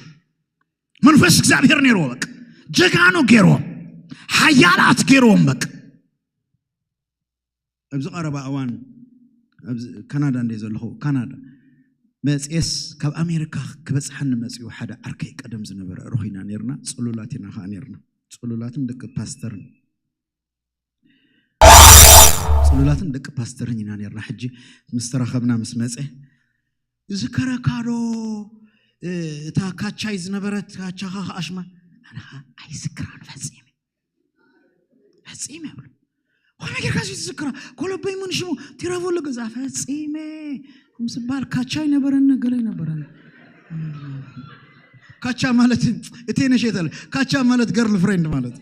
መንፈስ እግዚኣብሔር ነይርዎ በቃ ጀጋኑ ገይርዎም ሓያላት ገይርዎም በቃ ኣብዚ ቀረባ እዋን ካናዳ እንደ ዘለኹ ካናዳ መፅኤስ ካብ ኣሜሪካ ክበፅሓኒ መፅኡ ሓደ ዓርከይ ቀደም ዝነበረ ርኹና ነርና ፅሉላት ኢና ከዓ ነርና ፅሉላትን ደቂ ፓስተርን ፅሉላትን ደቂ ፓስተርን ኢና ነርና ሕጂ ምስ ተራኸብና ምስ መፀ ዝከረካዶ እታ ካቻይ ዝነበረት ካቻኻ ከኣሽማ ኣነኻ ኣይዝክራን ፈፂመ ፈፂመ ይብሉ ከመይ ጌርካ ሲ ትዝክራ ኮለበይ ምን ሽሙ ቲራቮሎ ገዛ ፈፂመ ምስ በሃል ካቻ ይነበረኒ ገለ ይነበረኒ ካቻ ማለት እቲ ነሸተለ ካቻ ማለት ገርል ፍሬንድ ማለት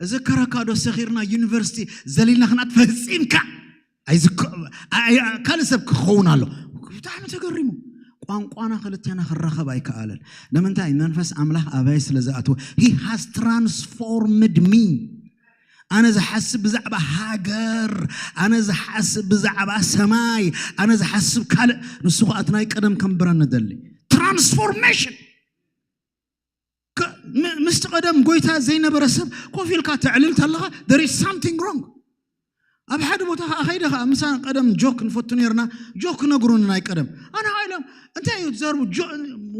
እዚ ከረካዶ ሰኺርና ዩኒቨርሲቲ ዘሊልና ክናት ፈፂምካ ካልእ ሰብ ክኸውን ኣሎ ብጣዕሚ ተገሪሙ ቋንቋና ክልተና ክራኸብ ኣይከኣለን ንምንታይ መንፈስ ኣምላኽ ኣባይ ስለ ዝኣትወ he has transformed me ኣነ ዝሓስብ ብዛዕባ ሃገር ኣነ ዝሓስብ ብዛዕባ ሰማይ ኣነ ዝሓስብ ካልእ ንሱ ከኣት ናይ ቀደም ከንብረኒ ደሊ transformation ምስቲ ቀደም ጎይታ ዘይነበረ ሰብ ኮፍ ኢልካ ተዕልል ተለኻ there is something wrong ኣብ ሓደ ቦታ ከዓ ከይደ ከዓ ምሳ ቀደም ጆክ ንፈቱ ነርና ጆክ ክነግሩኒ ናይ ቀደም ኣነ ኢሎም እንታይ እዩ ትዘርቡ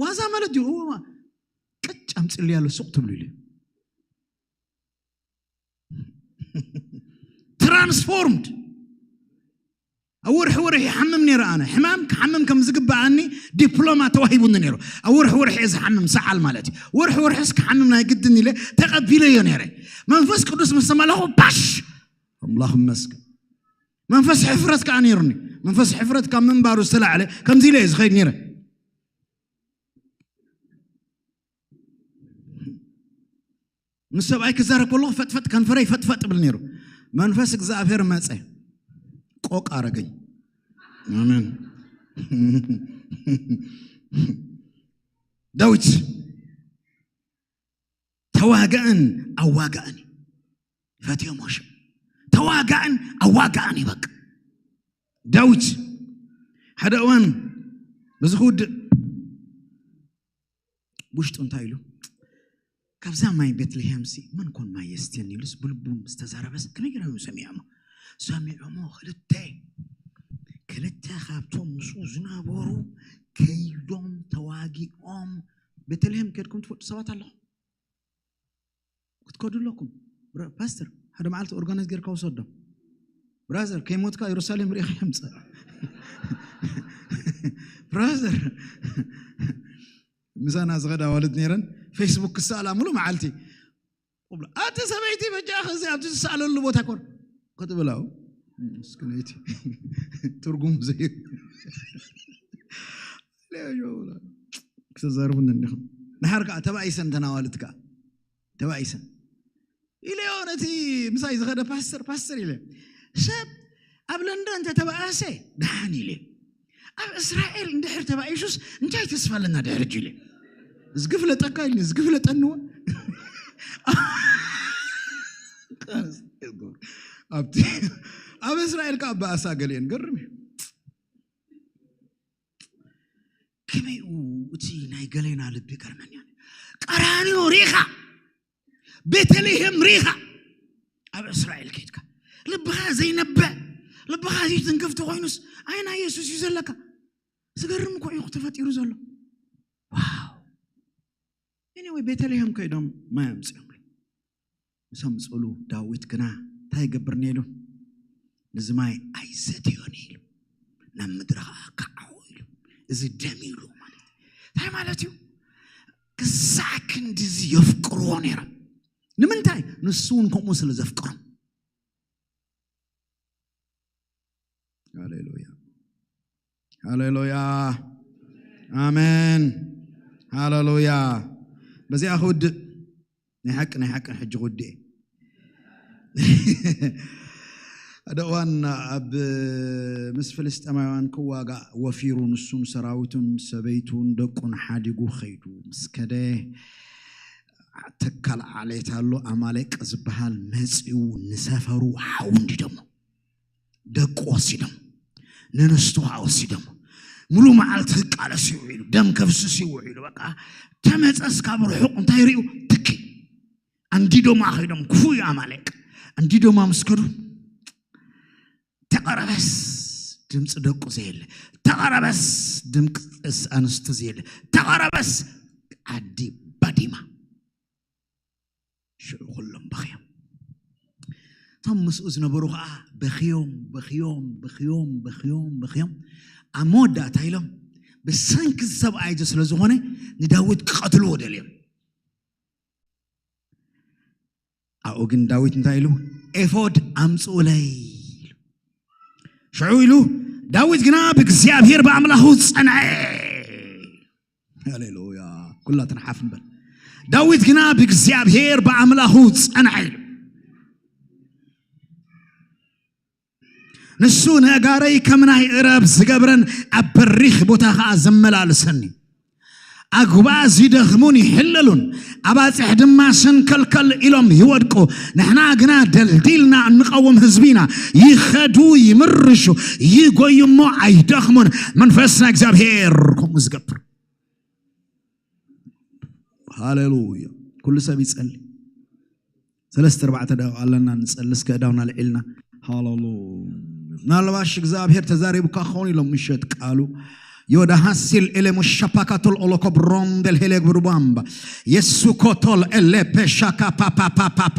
ዋዛ ማለት እዩ ቅጭ ኣምፅልያ ኣሎ ሱቅ ትብሉ ኢሉ Transformed. ኣብ ወርሒ ወርሒ ይሓምም ነይረ። ኣነ ሕማም ክሓምም ከም ዝግብኣኒ ዲፕሎማ ተዋሂቡኒ ነይሩ። ኣብ ወርሒ ወርሒ እየ ዝሓምም፣ ሰዓል ማለት እዩ። ወርሒ ወርሒስ ክሓምም ናይ ግድን ኢለ ተቐቢለዮ ነይረ። መንፈስ ቅዱስ ምስ ተመለኹ ባሽ፣ ኣምላኽ ይመስገን። መንፈስ ሕፍረት ከዓ ነይሩኒ። መንፈስ ሕፍረት ካብ ምንባሩ ዝተላዕለ ከምዚ ኢለ እየ ዝኸይድ ነይረ። ምስ ሰብኣይ ክዛረብ ከለኹ ፈጥፈጥ፣ ከንፈረይ ፈጥፈጥ ብል ነይሩ። መንፈስ እግዚኣብሔር መጸ፣ ቆቅ ኣረገኝ። ኣሜን። ዳዊት ተዋጋእን ኣዋጋእን እዩ። ፈትዮ ሞሽ ተዋጋእን ኣዋጋእን እዩ። በቃ ዳዊት ሓደ እዋን በዚ ክውድእ ውሽጡ እንታይ ኢሉ፣ ካብዛ ማይ ቤትልሄምሲ መን ኮን ማይ የስትየኒ ኢሉስ ብልቡ ምስ ተዛረበስ ከመይ ገይሮም እዮም ሰሚዖሞ? ሰሚዖሞ ክልተ ክልተ ካብቶም ምስኡ ዝነበሩ ከይዶም ተዋጊኦም። ቤተልሄም ከድኩም ትፈልጡ ሰባት ኣለኹም ክትከዱ ኣለኩም። ብራ- ፓስተር ሓደ መዓልቲ ኦርጋናይዝ ጌርካ ውሰዶ። ብራዘር ከይሞትካ ኢየሩሳሌም ርኢኻ ምጻእ። ብራዘር ምሳና ዝኸዳ ኣዋልድ ነይረን ፌስቡክ ክሰኣላ ሙሉ መዓልቲ። ኣቲ ሰበይቲ በጃ ከዚ ኣብቲ ዝሰኣለሉ ቦታ ኮር ክትብላው ምስክነይቲ ትርጉም ዘይ ክተዛርቡኒ እንዲኹም። ድሓር ከዓ ተባኢሰን ተናዋልት ከዓ ተባኢሰን ኢለዮ ነቲ ምሳይ ዝኸደ ፓስተር፣ ፓስተር ኢለ ሰብ ኣብ ለንደን እንተተባኣሰ ደሓን ኢለ፣ ኣብ እስራኤል እንድሕር ተባኢሱስ እንታይ ተስፋ ኣለና ድሕር ሕጂ ኢለ። ዝግፍለጠካ ኢልኒ ዝግፍለጠንዎ ኣብቲ ኣብ እስራኤል ከዓ በኣሳ ገሊአን ገርም እዩ። ከመይኡ እቲ ናይ ገሌና ልቢ ገርመኛ። ቀራንዮ ሪኻ ቤተልሔም ሪኻ ኣብ እስራኤል ከይድካ ልብኻ ዘይነብዕ ልብኻ ዘይትንክፍ ተኮይኑስ ኣይ ናይ የሱስ እዩ ዘለካ። ዝገርም እኮ እዩ ተፈጢሩ ዘሎ። ዋው። Anyway ቤተልሔም ከይዶም ማይ ኣምፅኦምሉ። ምስ ኣምፅሉ ዳዊት ግና እንታይ ይገብር ነይሩ? ነዚ ማይ ኣይሰትዮን ኢሉ ናብ ምድሪ ከዓ ከዓዎ ኢሉ። እዚ ደም ኢሉ ማለት እንታይ ማለት እዩ? ክሳዕ ክንድዚ የፍቅርዎ ነይሮም። ንምንታይ? ንሱ እውን ከምኡ ስለ ዘፍቅሮም። ሃሌሉያ ሃሌሉያ ኣሜን ሃሌሉያ። በዚኣ ክውድእ ናይ ሓቂ ናይ ሓቂ ሕጂ ክውድእ ሓደ እዋን ኣብ ምስ ፍልስጤማውያን ክዋጋእ ወፊሩ ንሱን ሰራዊቱን ሰበይቱን ደቁን ሓዲጉ ኸይዱ ምስ ከደ ተካል ዓሌት ኣሎ ኣማሌቅ ዝበሃል መፂኡ ንሰፈሩ ሓው እንዲደሞ ደቁ ወሲዶም ንንስቱ ከዓ ወሲዶም ሙሉ መዓልቲ ክቃለስ ይውዒሉ ደም ከፍስስ ይውዒሉ በቃ ተመፀስ ካብ ርሑቕ እንታይ ርእዩ ትኪ ኣንዲዶማ ኸይዶም ክፉ እዩ ኣማሌቅ ኣንዲዶማ ምስ ከዱ ተቐረበስ ድምፂ ደቁ ዘየለ ተቐረበስ ድምፂ ኣንስቱ ዘየለ ተቐረበስ ዓዲ ባዲማ ሽዑ ኩሎም በኽዮም እቶም ምስኡ ዝነበሩ ከዓ በኽዮም በኽዮም በኽዮም በኽዮም በኽዮም ኣብ መወዳእታ ኢሎም ብሰንኪ ሰብኣይ እዚ ስለ ዝኾነ ንዳዊት ክቐትልዎ ደልዮም ኣብኡ ግን ዳዊት እንታይ ኢሉ ኤፎድ ኣምፅኡለይ ኢሉ ሽዑ ኢሉ ዳዊት ግና ብእግዚኣብሔር ብኣምላኹ ፀንዐ ሃሌሉያ ኩላትና ሓፍ ንበል ዳዊት ግና ብእግዚኣብሔር ብኣምላኹ ጸንሐ ኢሉ ንሱ ነጋረይ ከም ናይ እረብ ዝገብረን ኣብ በሪኽ ቦታ ኸዓ ዘመላልሰኒ ኣጉባ ዝደኽሙን ይሕለሉን ኣባፅሕ ድማ ሰንከልከል ኢሎም ይወድቁ ንሕና ግና ደልዲልና እንቐውም ህዝቢና ይኸዱ ይምርሹ ይጎዩ እሞ ኣይደኽሙን መንፈስና እግዚኣብሔር ከምኡ ዝገብር ሃሌሉያ ኩሉ ሰብ ይጸሊ ሰለስተ ኣርባዕተ ደቂቕ ኣለና ንጸሊ እስከ እዳውና ልዒልና ሃሌሉያ ምናልባሽ እግዚኣብሔር ተዛሪቡካ ክኸውን ኢሎም ምሸት ቃሉ ዮዳ ሃሲል ኤሌ ሙሻፓካቶል ኦሎኮ ብሮንደል ሄሌ ብሩባምባ የሱ ኮቶል ኤሌ ፔሻካ ፓፓፓፓፓ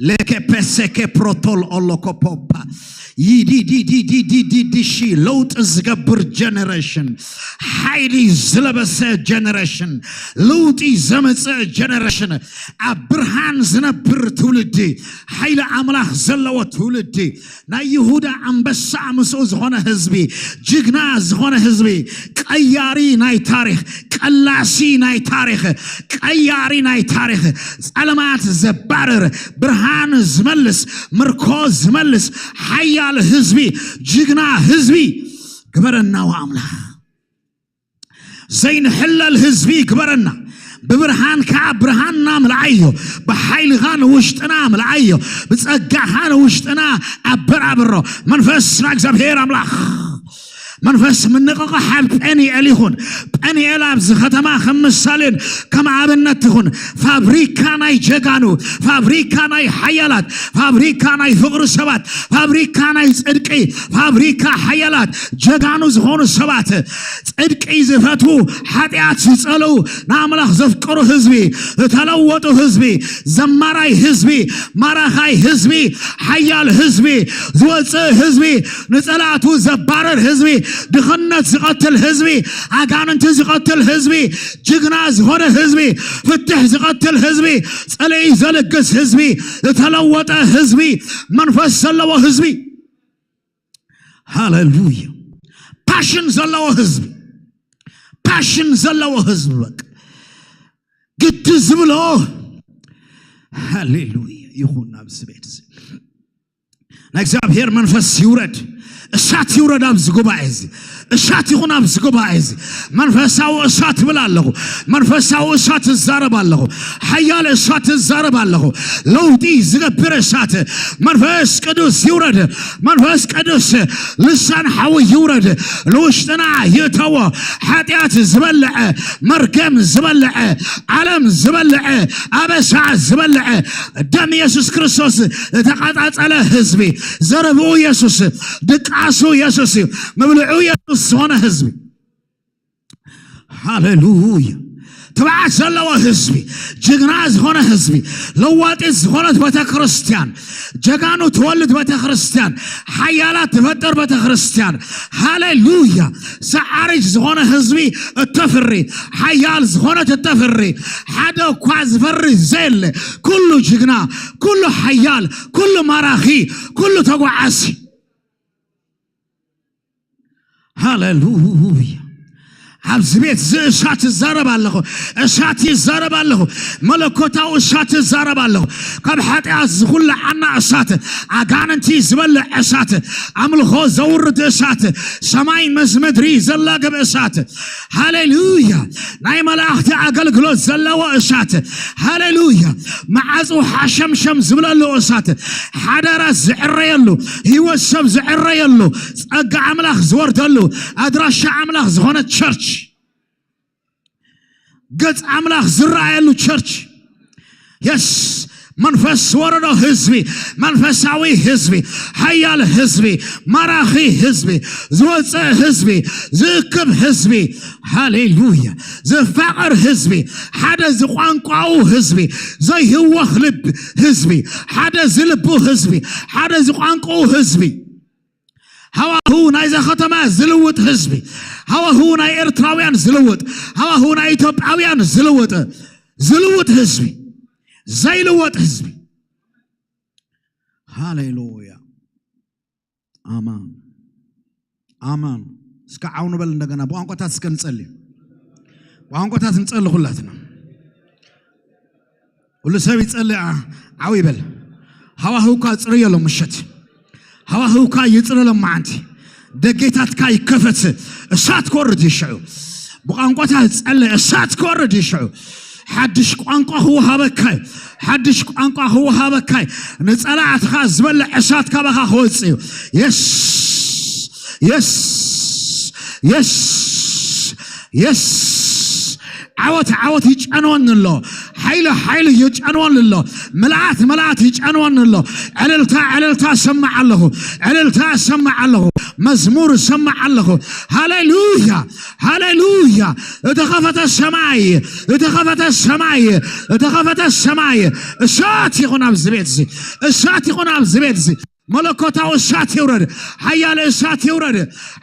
ሌኬ ፔሴኬ ፕሮቶል ኦሎኮ ፖፓ ይዲዲዲዲዲዲዲሺ ለውጥ ዝገብር ጀነሬሽን፣ ሓይሊ ዝለበሰ ጀነሬሽን፣ ለውጢ ዘመፀ ጀነሬሽን፣ ኣብ ብርሃን ዝነብር ትውልዲ፣ ሓይሊ ኣምላኽ ዘለዎ ትውልዲ፣ ናይ ይሁዳ ኣንበሳ ምስኡ ዝኾነ ህዝቢ፣ ጅግና ዝኾነ ህዝቢ፣ ቀያሪ ናይ ታሪኽ፣ ቀላሲ ናይ ታሪኽ፣ ቀያሪ ናይ ታሪኽ፣ ጸለማት ዘባርር፣ ብርሃን ዝመልስ፣ ምርኮ ዝመልስ፣ ሓያል ህዝቢ፣ ጅግና ህዝቢ ግበረና። ወኣምላኽ ዘይንሕለል ህዝቢ ግበረና። ብብርሃን ከዓ ብርሃንና ምልዓዮ፣ ብሓይልኻ ንውሽጥና ምልዓዮ፣ ብጸጋኻ ንውሽጥና ኣበራብሮ። መንፈስ ናይ እግዚኣብሔር ኣምላኽ መንፈስ ምንቕቓሕ ኣብ ጴንኤል ይኹን። ጴንኤል ኣብዚ ከተማ ከም ምሳሌን ከም ኣብነት ትኹን። ፋብሪካ ናይ ጀጋኑ፣ ፋብሪካ ናይ ሓያላት፣ ፋብሪካ ናይ ፍቕሪ ሰባት፣ ፋብሪካ ናይ ጽድቂ፣ ፋብሪካ ሓያላት ጀጋኑ ዝኾኑ ሰባት፣ ጽድቂ ዝፈትዉ፣ ሓጢኣት ዝጸልኡ፣ ንኣምላኽ ዘፍቅሩ ህዝቢ፣ ዝተለወጡ ህዝቢ፣ ዘማራይ ህዝቢ፣ ማራኻይ ህዝቢ፣ ሓያል ህዝቢ፣ ዝወፅእ ህዝቢ፣ ንጸላእቱ ዘባረር ህዝቢ፣ ድኽነት ዝቐትል ህዝቢ፣ ኣጋንንቲ ዝቐትል ህዝቢ፣ ጅግና ዝኾነ ህዝቢ፣ ፍትሕ ዝቐትል ህዝቢ፣ ጸልኢ ዘልግስ ህዝቢ፣ ዝተለወጠ ህዝቢ፣ መንፈስ ዘለዎ ህዝቢ። ሃሌሉያ። ፓሽን ዘለዎ ህዝቢ፣ ፓሽን ዘለዎ ህዝቢ፣ በቃ ግዲ ዝብሎ። ሃሌሉያ ይኹን ኣብዚ ቤት እዚ። ናይ እግዚኣብሔር መንፈስ ይውረድ። እሳት ይውረድ ኣብዚ ጉባኤ እዚ። እሳት ይኹን ኣብዚ ጉባኤ እዚ። መንፈሳዊ እሳት እብል ኣለኹ። መንፈሳዊ እሳት እዛረብ ኣለኹ። ሓያል እሳት እዛረብ ኣለኹ። ለውጢ ዝገብር እሳት መንፈስ ቅዱስ ይውረድ። መንፈስ ቅዱስ ልሳን ሓዊ ይውረድ። ንውሽጥና ይእተዎ። ሓጢኣት ዝበልዐ፣ መርገም ዝበልዐ፣ ዓለም ዝበልዐ፣ ኣበሳ ዝበልዐ፣ ደም ኢየሱስ ክርስቶስ ዝተቃጻጸለ ህዝቢ፣ ዘረብኡ ኢየሱስ፣ ድቃሱ ኢየሱስ እዩ፣ መብልዑ ኢየሱስ ዝኾነ ህዝቢ። ሃሌሉያ። ትብዓት ዘለዎ ህዝቢ፣ ጅግና ዝኾነ ህዝቢ፣ ለዋጢት ዝኾነት ቤተ ክርስቲያን፣ ጀጋኑ ትወልድ ቤተ ክርስቲያን፣ ሓያላት ትፈጥር ቤተ ክርስቲያን። ሃሌሉያ። ሰዓሪት ዝኾነ ህዝቢ እተፍሪ፣ ሓያል ዝኾነት እተፍሪ፣ ሓደ እኳ ዝፈሪ ዘየለ፣ ኩሉ ጅግና፣ ኩሉ ሓያል፣ ኩሉ ማራኺ፣ ኩሉ ተጓዓሲ። ሃሌሉያ። ኣብዚ ቤት እዚ እሳት እዛረብ ኣለኹ። እሳት ይዛረብ ኣለኹ። መለኮታዊ እሳት እዛረብ ኣለኹ። ካብ ሓጢኣት ዝኹልዓና እሳት፣ ኣጋንንቲ ዝበልዕ እሳት፣ ኣምልኾ ዘውርድ እሳት፣ ሰማይ ምስ ምድሪ ዘላግብ እሳት። ሃሌሉያ። ናይ መላእኽቲ ኣገልግሎት ዘለዎ እሳት። ሃሌሉያ። መዓጹ ሓሸምሸም ዝብለሉ እሳት። ሓዳራት ዝዕረየሉ፣ ህይወት ሰብ ዝዕረየሉ፣ ጸጋ ኣምላኽ ዝወርደሉ፣ ኣድራሻ ኣምላኽ ዝኾነ ቸርች፣ ገጽ ኣምላኽ ዝረኣየሉ ቸርች። የስ። መንፈስ ወረዶ ህዝቢ፣ መንፈሳዊ ህዝቢ፣ ሓያል ህዝቢ፣ ማራኺ ህዝቢ፣ ዝወፅእ ህዝቢ፣ ዝእክብ ህዝቢ። ሃሌሉያ። ዝፋቐር ህዝቢ፣ ሓደ ዝቋንቋኡ ህዝቢ፣ ዘይህወኽ ልብ ህዝቢ፣ ሓደ ዝልቡ ህዝቢ፣ ሓደ ዝቋንቋኡ ህዝቢ። ሃዋሁ ናይዛ ከተማ ዝልውጥ ህዝቢ፣ ሃዋሁ ናይ ኤርትራውያን ዝልውጥ፣ ሃዋሁ ናይ ኢትዮጵያውያን ዝልውጥ፣ ዝልውጥ ህዝቢ፣ ዘይልወጥ ህዝቢ። ሃሌሉያ። ኣማን። ኣማን። እስከ ዓው ንበል እንደገና። ብቋንቋታት እስከ ንጸሊ። ብቋንቋታት ንጸሊ ኩላትና። ኩሉ ሰብ ይጸሊ። ዓ-፣ ዓው ይበል። ሃዋህውካ ጽርዮ ሎም ምሸት። ሃዋህውካ ይጽረ ሎም መዓንቲ። ደጌታትካ ይከፈት። እሳት ክወርድ ይሽዑ። ብቋንቋታት ጸለ። እሳት ክወርድ ይሽዑ። ሓድሽ ቋንቋ ክወሃበካ እዩ። ሓድሽ ቋንቋ ክወሃበካ እዩ። ንጸላእትኻ ዝበልዕ እሳት ካባኻ ክወጽእ እዩ። የስ፣ የስ፣ የስ፣ የስ። ዓወት ዓወት ይጨንወኒ ኣሎ። ሓይሊ ሓይሊ ይጨንወኒ ኣሎ። ምልኣት ምልኣት ይጨንወኒ ኣሎ። ዕልልታ ዕልልታ እሰምዕ ኣለኹ። ዕልልታ እሰምዕ ኣለኹ። መዝሙር እሰምዕ ኣለኹ። ሃሌሉያ፣ ሃሌሉያ። እተኸፈተ ሰማይ፣ እተኸፈተ ሰማይ፣ እተኸፈተ ሰማይ። እሳት ይኹን ኣብዚ ቤት እዚ። እሳት ይኹን ኣብዚ ቤት እዚ። መለኮታዊ እሳት ይውረድ። ሓያል እሳት ይውረድ።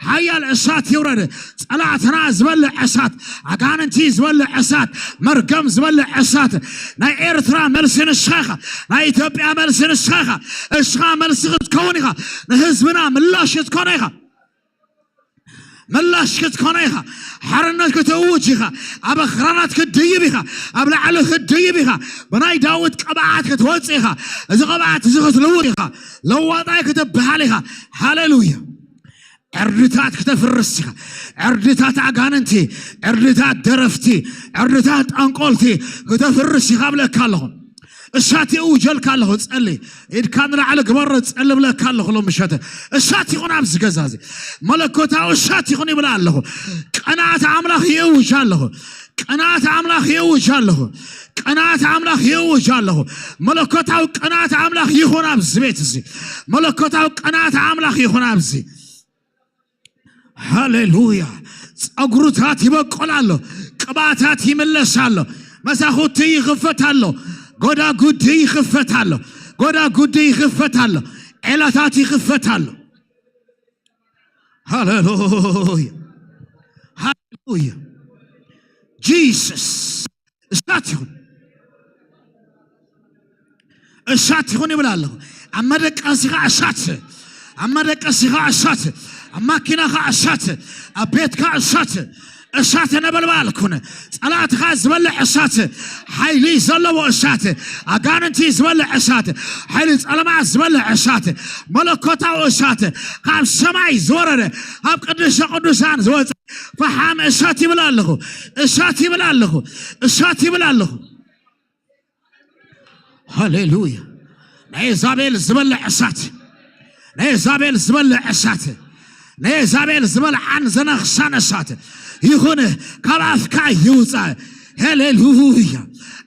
ሓያል እሳት ይውረድ። ጸላእትና ዝበልዕ እሳት፣ ኣጋንንቲ ዝበልዕ እሳት፣ መርገም ዝበልዕ እሳት። ናይ ኤርትራ መልሲ ንስኻ ኢኻ። ናይ ኢትዮጵያ መልሲ ንስኻ ኢኻ። እስኻ መልሲ ክትከውን ኢኻ። ንህዝብና ምላሽ ክትኮኖ ኢኻ። ምላሽ ክትኮኖ ኢኻ። ሓርነት ክትእውጅ ኢኻ። ኣብ ኣኽራናት ክትድይብ ኢኻ። ኣብ ላዕሊ ክትድይብ ኢኻ። ብናይ ዳዊት ቅብኣት ክትወጽእ ኢኻ። እዚ ቅብኣት እዚ ክትልውጥ ኢኻ። ለዋጣይ ክትበሃል ኢኻ። ሃሌሉያ። ዕርድታት ክተፍርስ ኢኻ። ዕርድታት ኣጋንንቲ፣ ዕርድታት ደረፍቲ፣ ዕርድታት ጠንቆልቲ ክተፍርስ ኢኻ ብለካ ኣለኹ። እሳት ይእውጀልካ ኣለኹ። ጸሊ፣ ኢድካ ንላዕሊ ግበሮ። ጸሊ ብለካ ኣለኹ። ሎም ምሸተ እሳት ይኹን ኣብዚ ገዛ እዚ። መለኮታዊ እሳት ይኹን ይብላ ኣለኹ። ቅንኣት ኣምላኽ ይእውጅ ኣለኹ። ቅንኣት ኣምላኽ ይእውጅ ኣለኹ። ቅንኣት ኣምላኽ ይእውጅ ኣለኹ። መለኮታዊ ቅንኣት ኣምላኽ ይኹን ኣብዚ ቤት እዚ። መለኮታዊ ቅንኣት ኣምላኽ ይኹን ኣብዚ። ሃሌሉያ። ጸጉሩታት ይበቁል ኣሎ። ቅባታት ይምለስ ኣሎ። መሳኹቲ ይኽፈት ኣሎ። ጎዳጉዲ ይኽፈት ኣሎ። ጎዳጉዲ ይኽፈት ኣሎ። ዔላታት ይኽፈት ኣሎ። ሃሌሉያ። ሃሌሉያ። ጂሰስ። እሳት ይኹን። እሳት ይኹን ይብል ኣለኹ። ኣብ መደቀሲኻ እሳት፣ ኣብ መደቀሲኻ እሳት፣ ኣብ ማኪናኻ እሳት፣ ኣብ ቤትካ እሳት፣ እሳት ነበልባል ኩን። ጸላእትኻ ዝበልዕ እሳት፣ ሓይሊ ዘለዎ እሳት፣ ኣጋንንቲ ዝበልዕ እሳት፣ ሓይሊ ጸለማ ዝበልዕ እሳት፣ መለኮታዊ እሳት፣ ካብ ሰማይ ዝወረደ፣ ካብ ቅድስተ ቅዱሳን ዝወጸ ፈሓም እሳት ይብል ኣለኹ። እሳት ይብል ኣለኹ። እሳት ይብል ኣለኹ። ሃሌሉያ። ናይ ዛቤል ዝበልዕ እሳት፣ ናይ ዛቤል ዝበልዕ እሳት፣ ናይ ዛቤል ዝበልዓን ዘነኽሳን እሳት ይኹን፣ ካብ ኣፍካ ይውፃእ። ሃሌሉያ።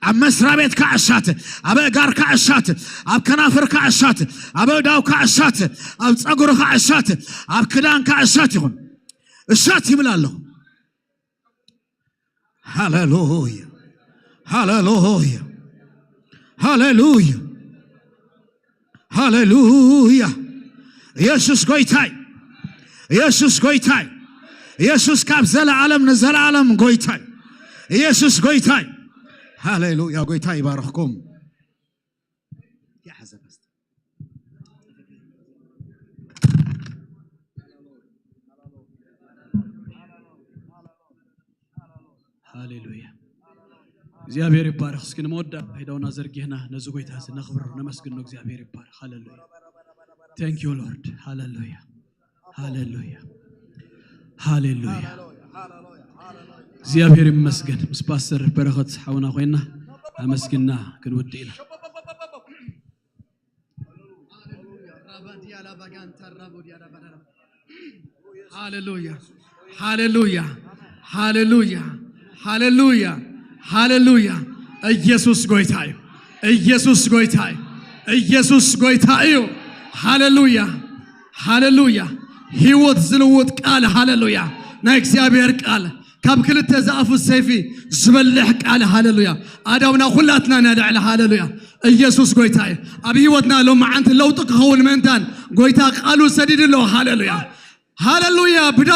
ኣብ መስሪያ ቤትካ እሳት፣ ኣብ እጋርካ እሳት፣ ኣብ ከናፍርካ እሳት፣ ኣብ እዳውካ እሳት፣ ኣብ ፀጉርካ እሳት፣ ኣብ ክዳንካ እሳት ይኹን። እሳት ይብል ኣለኹ። ሃሌሉያ፣ ሃሌሉያ፣ ሃሌሉያ፣ ሃሌሉያ። ኢየሱስ ጎይታይ፣ ኢየሱስ ጎይታይ፣ ኢየሱስ ካብ ዘለዓለም ንዘለዓለም ጎይታይ። ኢየሱስ ጎይታይ። ሃሌሉያ። ጎይታ ይባርኽኩም። ሃሌሉያ። እግዚኣብሔር ይባረኽ። እስኪ ንመወዳእታ ኢዳውና ዘርጊሕና ነዚ ጎይታ እዚ ነኽብር፣ ነመስግኖ። እግዚኣብሔር ይባረኽ። ሃሌሉያ። Thank you Lord። ሃሌሉያ፣ ሃሌሉያ፣ ሃሌሉያ። እግዚኣብሔር ይመስገን። ምስ ፓስተር በረኸት ሓውና ኮይና ኣመስግና ክንውድእ ኢና። ሃሌሉያ፣ ሃሌሉያ፣ ሃሌሉያ፣ ሃሌሉያ፣ ሃሌሉያ። ኢየሱስ ጎይታ እዩ። ኢየሱስ ጎይታ እዩ። ኢየሱስ ጎይታ እዩ። ሃሌሉያ፣ ሃሌሉያ። ህይወት ዝልውጥ ቃል፣ ሃሌሉያ። ናይ እግዚኣብሔር ቃል ካብ ክልተ ዝኣፉ ሰይፊ ዝበልሕ ቃል፣ ሃሌሉያ። ኣዳውና ኩላትና ነልዕል፣ ሃሌሉያ። ኢየሱስ ጎይታ እዩ። ኣብ ህይወትና ሎማዓንቲ ለውጢ ክኸውን ምእንታን ጎይታ ቃሉ ሰዲዱ ኣሎ፣ ሃሌሉያ። ሃሌሉያ። ብዳው